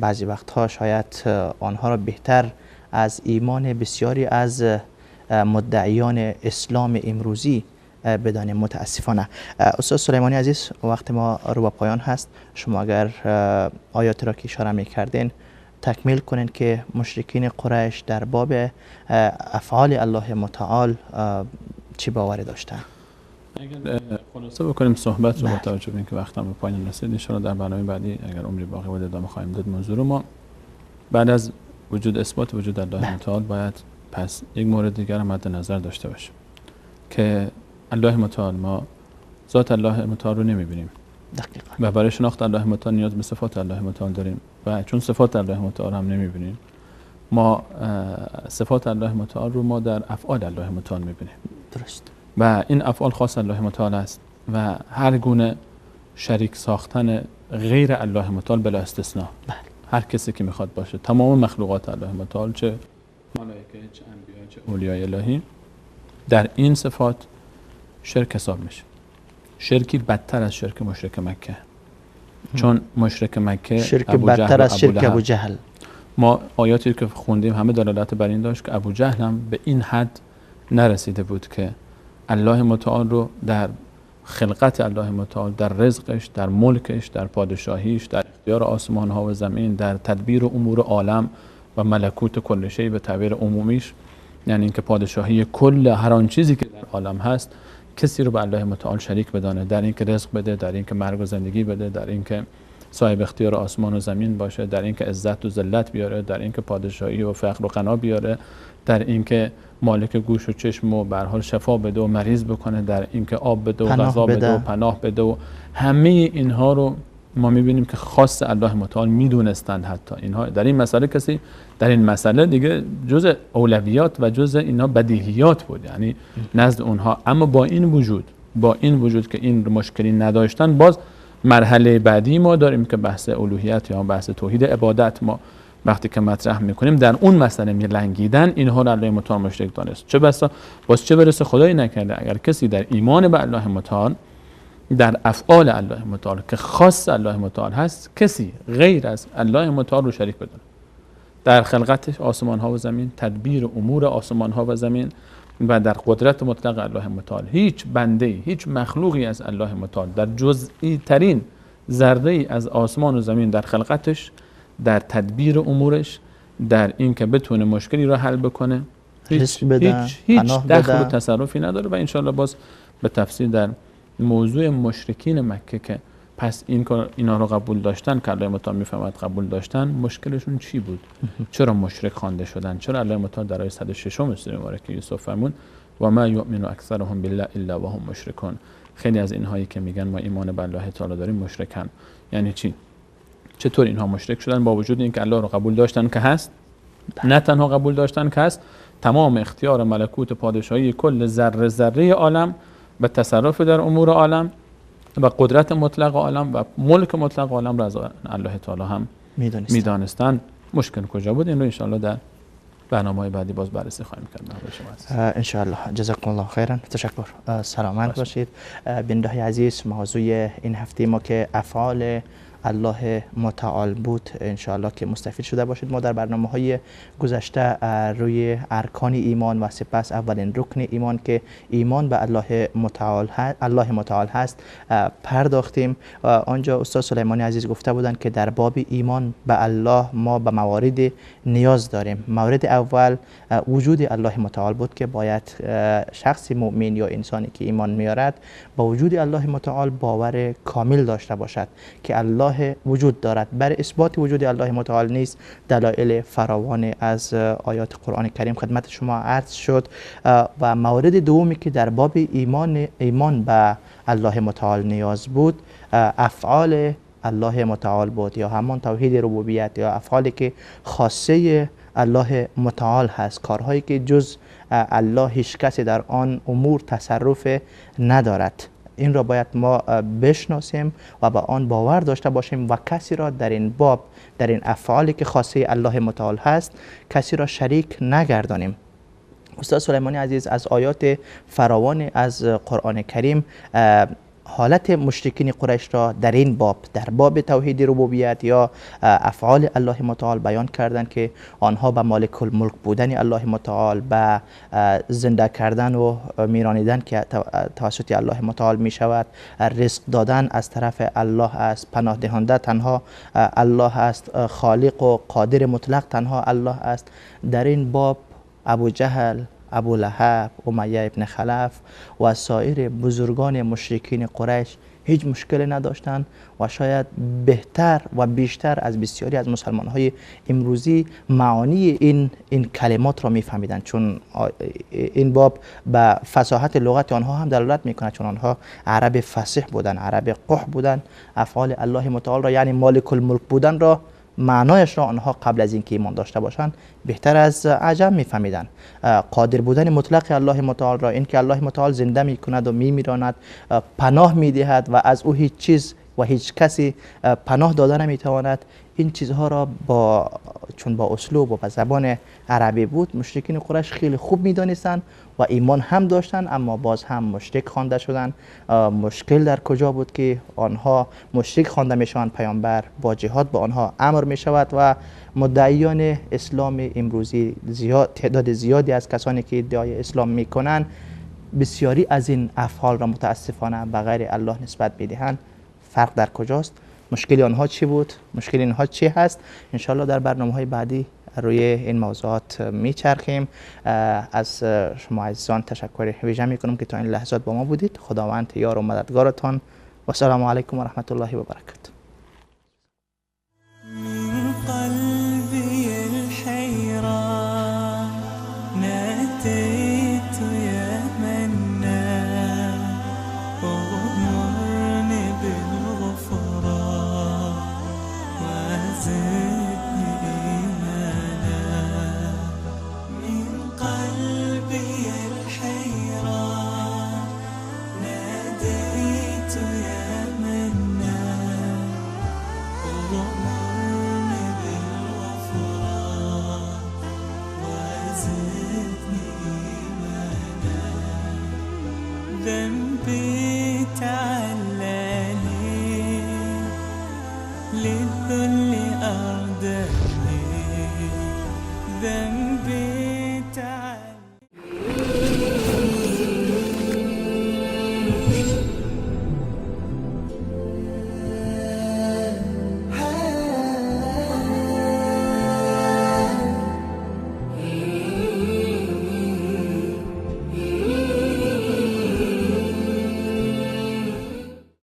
بعضی وقتها شاید آنها را بهتر از ایمان بسیاری از مدعیان اسلام امروزی بدانیم متاسفانه. استاد سلیمانی عزیز، وقت ما رو به پایان هست. شما اگر آیات را که اشاره می‌کردین تکمیل کنین که مشرکین قریش در باب افعال الله متعال چی باوری داشتن؟ اگر خلاصه بکنیم صحبت رو با توجه به اینکه وقتم به پایان رسید، ان شاءالله در برنامه بعدی اگر عمری باقی بود ادامه خواهیم داد موضوع رو. ما بعد از وجود اثبات وجود الله متعال باید پس یک مورد دیگر هم مد نظر داشته باشیم که الله متعال، ما ذات الله متعال رو نمیبینیم دقیقاً، و برای شناخت الله متعال نیاز به صفات الله متعال داریم و چون صفات الله متعال هم نمیبینیم، ما صفات الله متعال رو ما در افعال الله متعال میبینیم. درست. و این افعال خاص الله متعال است و هر گونه شریک ساختن غیر الله متعال بلا استثناء، بله، هر کسی که میخواد باشه، تمام مخلوقات الله متعال، چه ملائکه، چه انبیا، چه اولیای الهی، در این صفات شرک حساب میشه. شرکی بدتر از شرک مشرک مکه، چون مشرک مکه شرک بدتر از شرک ابو جهل. ما آیاتی که خوندیم همه دلالت بر این داشت که ابو جهل هم به این حد نرسیده بود که الله متعال رو در خلقت الله متعال، در رزقش، در ملکش، در پادشاهیش، در اختیار آسمان ها و زمین، در تدبیر امور عالم و ملکوت کل شی به تعبیر عمومیش، یعنی اینکه پادشاهی کل هر آن چیزی که در عالم هست، کسی رو به الله متعال شریک بدانه، در اینکه رزق بده، در اینکه مرگ و زندگی بده، در اینکه صاحب اختیار آسمان و زمین باشه، در اینکه عزت و ذلت بیاره، در اینکه پادشاهی و فقر و غنا بیاره، در اینکه مالک گوش و چشم و به هر حال شفا بده و مریض بکنه، در اینکه آب بده و غذا بده و پناه بده و همه اینها رو ما میبینیم که خاص الله متعال میدونستند. حتی اینها در این مسئله کسی در این مسئله دیگه جزء اولویات و جزء اینها بدیهیات بود، یعنی نزد اونها. اما با این وجود که این مشکلی نداشتن، باز مرحله بعدی ما داریم که بحث الوهیت یا بحث توحید عبادت ما وقتی که مطرح میکنیم در اون مسئله میلنگیدن، اینها رو الله متعال مشرک دانست. چه بسا باز چه برسه خدای نکرده اگر کسی در ایمان به الله متعال، در افعال الله متعال که خاص الله متعال هست، کسی غیر از الله متعال رو شریک بدونه، در خلقتش آسمان ها و زمین، تدبیر امور آسمان ها و زمین و در قدرت مطلق الله متعال، هیچ بنده، هیچ مخلوقی از الله متعال در جزئی ترین ذره از آسمان و زمین در خلقتش، در تدبیر امورش، در این که بتونه مشکلی رو حل بکنه، هیچ دخل و تصرفی نداره. و انشاءالله باز به تفصیل در موضوع مشرکین مکه که پس این اینا رو قبول داشتن که الله متعال میفهمد قبول داشتن، مشکلشون چی بود؟ چرا مشرک خوانده شدن؟ چرا الله متعال در آیه 106 سوره مبارکه یوسف فرمود و ما یؤمن اکثرهم بالله الا وهم مشرکون؟ خیلی از اینهایی که میگن ما ایمان به الله تعالی داریم مشرکن. یعنی چی؟ چطور اینها مشرک شدن با وجود اینکه الله رو قبول داشتن که هست؟ نه تنها قبول داشتن که هست، تمام اختیار ملکوت پادشاهی کل ذره ذره عالم به تصرف در امور عالم و قدرت مطلق عالم و ملک مطلق عالم را از الله تعالی هم میدانستند. مشکل کجا بود؟ این رو انشاءالله در برنامه‌های بعدی باز بررسی خواهیم کرد. انشاءالله. جزاکم الله خیرا. تشکر. سلامت باشید. بیننده‌های عزیز، موضوع این هفته ما که افعال الله متعال بود، انشاءالله که مستفید شده باشید. ما در برنامه های گذشته روی ارکان ایمان و سپس اولین رکن ایمان که ایمان به الله متعال هست پرداختیم. آنجا استاد سلیمانی عزیز گفته بودند که در باب ایمان به الله ما به موارد نیاز داریم. مورد اول وجود الله متعال بود که باید شخص مؤمن یا انسانی که ایمان میارد با وجود الله متعال باور کامل داشته باشد که الله وجود دارد. بر اثبات وجود الله متعال نیز دلایل فراوان از آیات قرآن کریم خدمت شما عرض شد. و مورد دومی که در باب ایمان به الله متعال نیاز بود، افعال الله متعال بود یا همان توحید ربوبیت یا افعالی که خاصه الله متعال هست، کارهایی که جز الله هیچ کسی در آن امور تصرف ندارد. این را باید ما بشناسیم و به آن باور داشته باشیم و کسی را در این باب، در این افعالی که خاصه الله متعال هست، کسی را شریک نگردانیم. استاد سلیمانی عزیز، از آیات فراوان از قرآن کریم حالت مشرکین قریش را در این باب، در باب توحید ربوبیت یا افعال الله متعال بیان کردند که آنها به مالک الملک بودن الله متعال، به زنده کردن و میرانیدن که توسط الله متعال می شود، رزق دادن از طرف الله است، پناه دهنده تنها الله است، خالق و قادر مطلق تنها الله است. در این باب ابو جهل، ابو لهب، امیه ابن خلف و سایر بزرگان مشرکین قریش هیچ مشکلی نداشتند و شاید بهتر و بیشتر از بسیاری از مسلمان های امروزی معانی این کلمات را میفهمیدند، چون این باب به فصاحت لغت آنها هم دلالت میکند، چون آنها عرب فصیح بودند، عرب قح بودند. افعال الله متعال را، یعنی مالک الملک بودن را، معنایش را آنها قبل از اینکه ایمان داشته باشند بهتر از عجم میفهمیدند. قادر بودن مطلق الله متعال را، اینکه الله متعال زنده میکند و میمیراند، پناه میدهد و از او هیچ چیز و هیچ کسی پناه داده نمیتواند، این چیزها را چون با اسلوب و با زبان عربی بود، مشرکین قریش خیلی خوب میدانستند و ایمان هم داشتند، اما باز هم مشرک خوانده شدند. مشکل در کجا بود که آنها مشرک خوانده میشوند؟ پیامبر با جهاد با آنها امر میشود و مدعیان اسلام امروزی تعداد زیادی از کسانی که ادعای اسلام میکنند بسیاری از این افعال را متاسفانه به غیر الله نسبت میدهند. فرق در کجاست؟ مشکل آنها چی بود؟ مشکل اینها چی هست؟ انشالله در برنامه‌های بعدی روی این موضوعات میچرخیم. از شما عزیزان تشکر ویژه میکنم که تا این لحظات با ما بودید. خداوند یار و مددگارتان. و السلام علیکم و رحمت الله و برکاته. من قلبي الحيران ناديت يا منان اغمرني بالغفران وزدني إيمانا. من قلبي الحيران ناديت يا منان اغمرني بالغفران وزدني إيمانا. ذنبي تعلاني للذل أرداني، ذنبي تعلاني.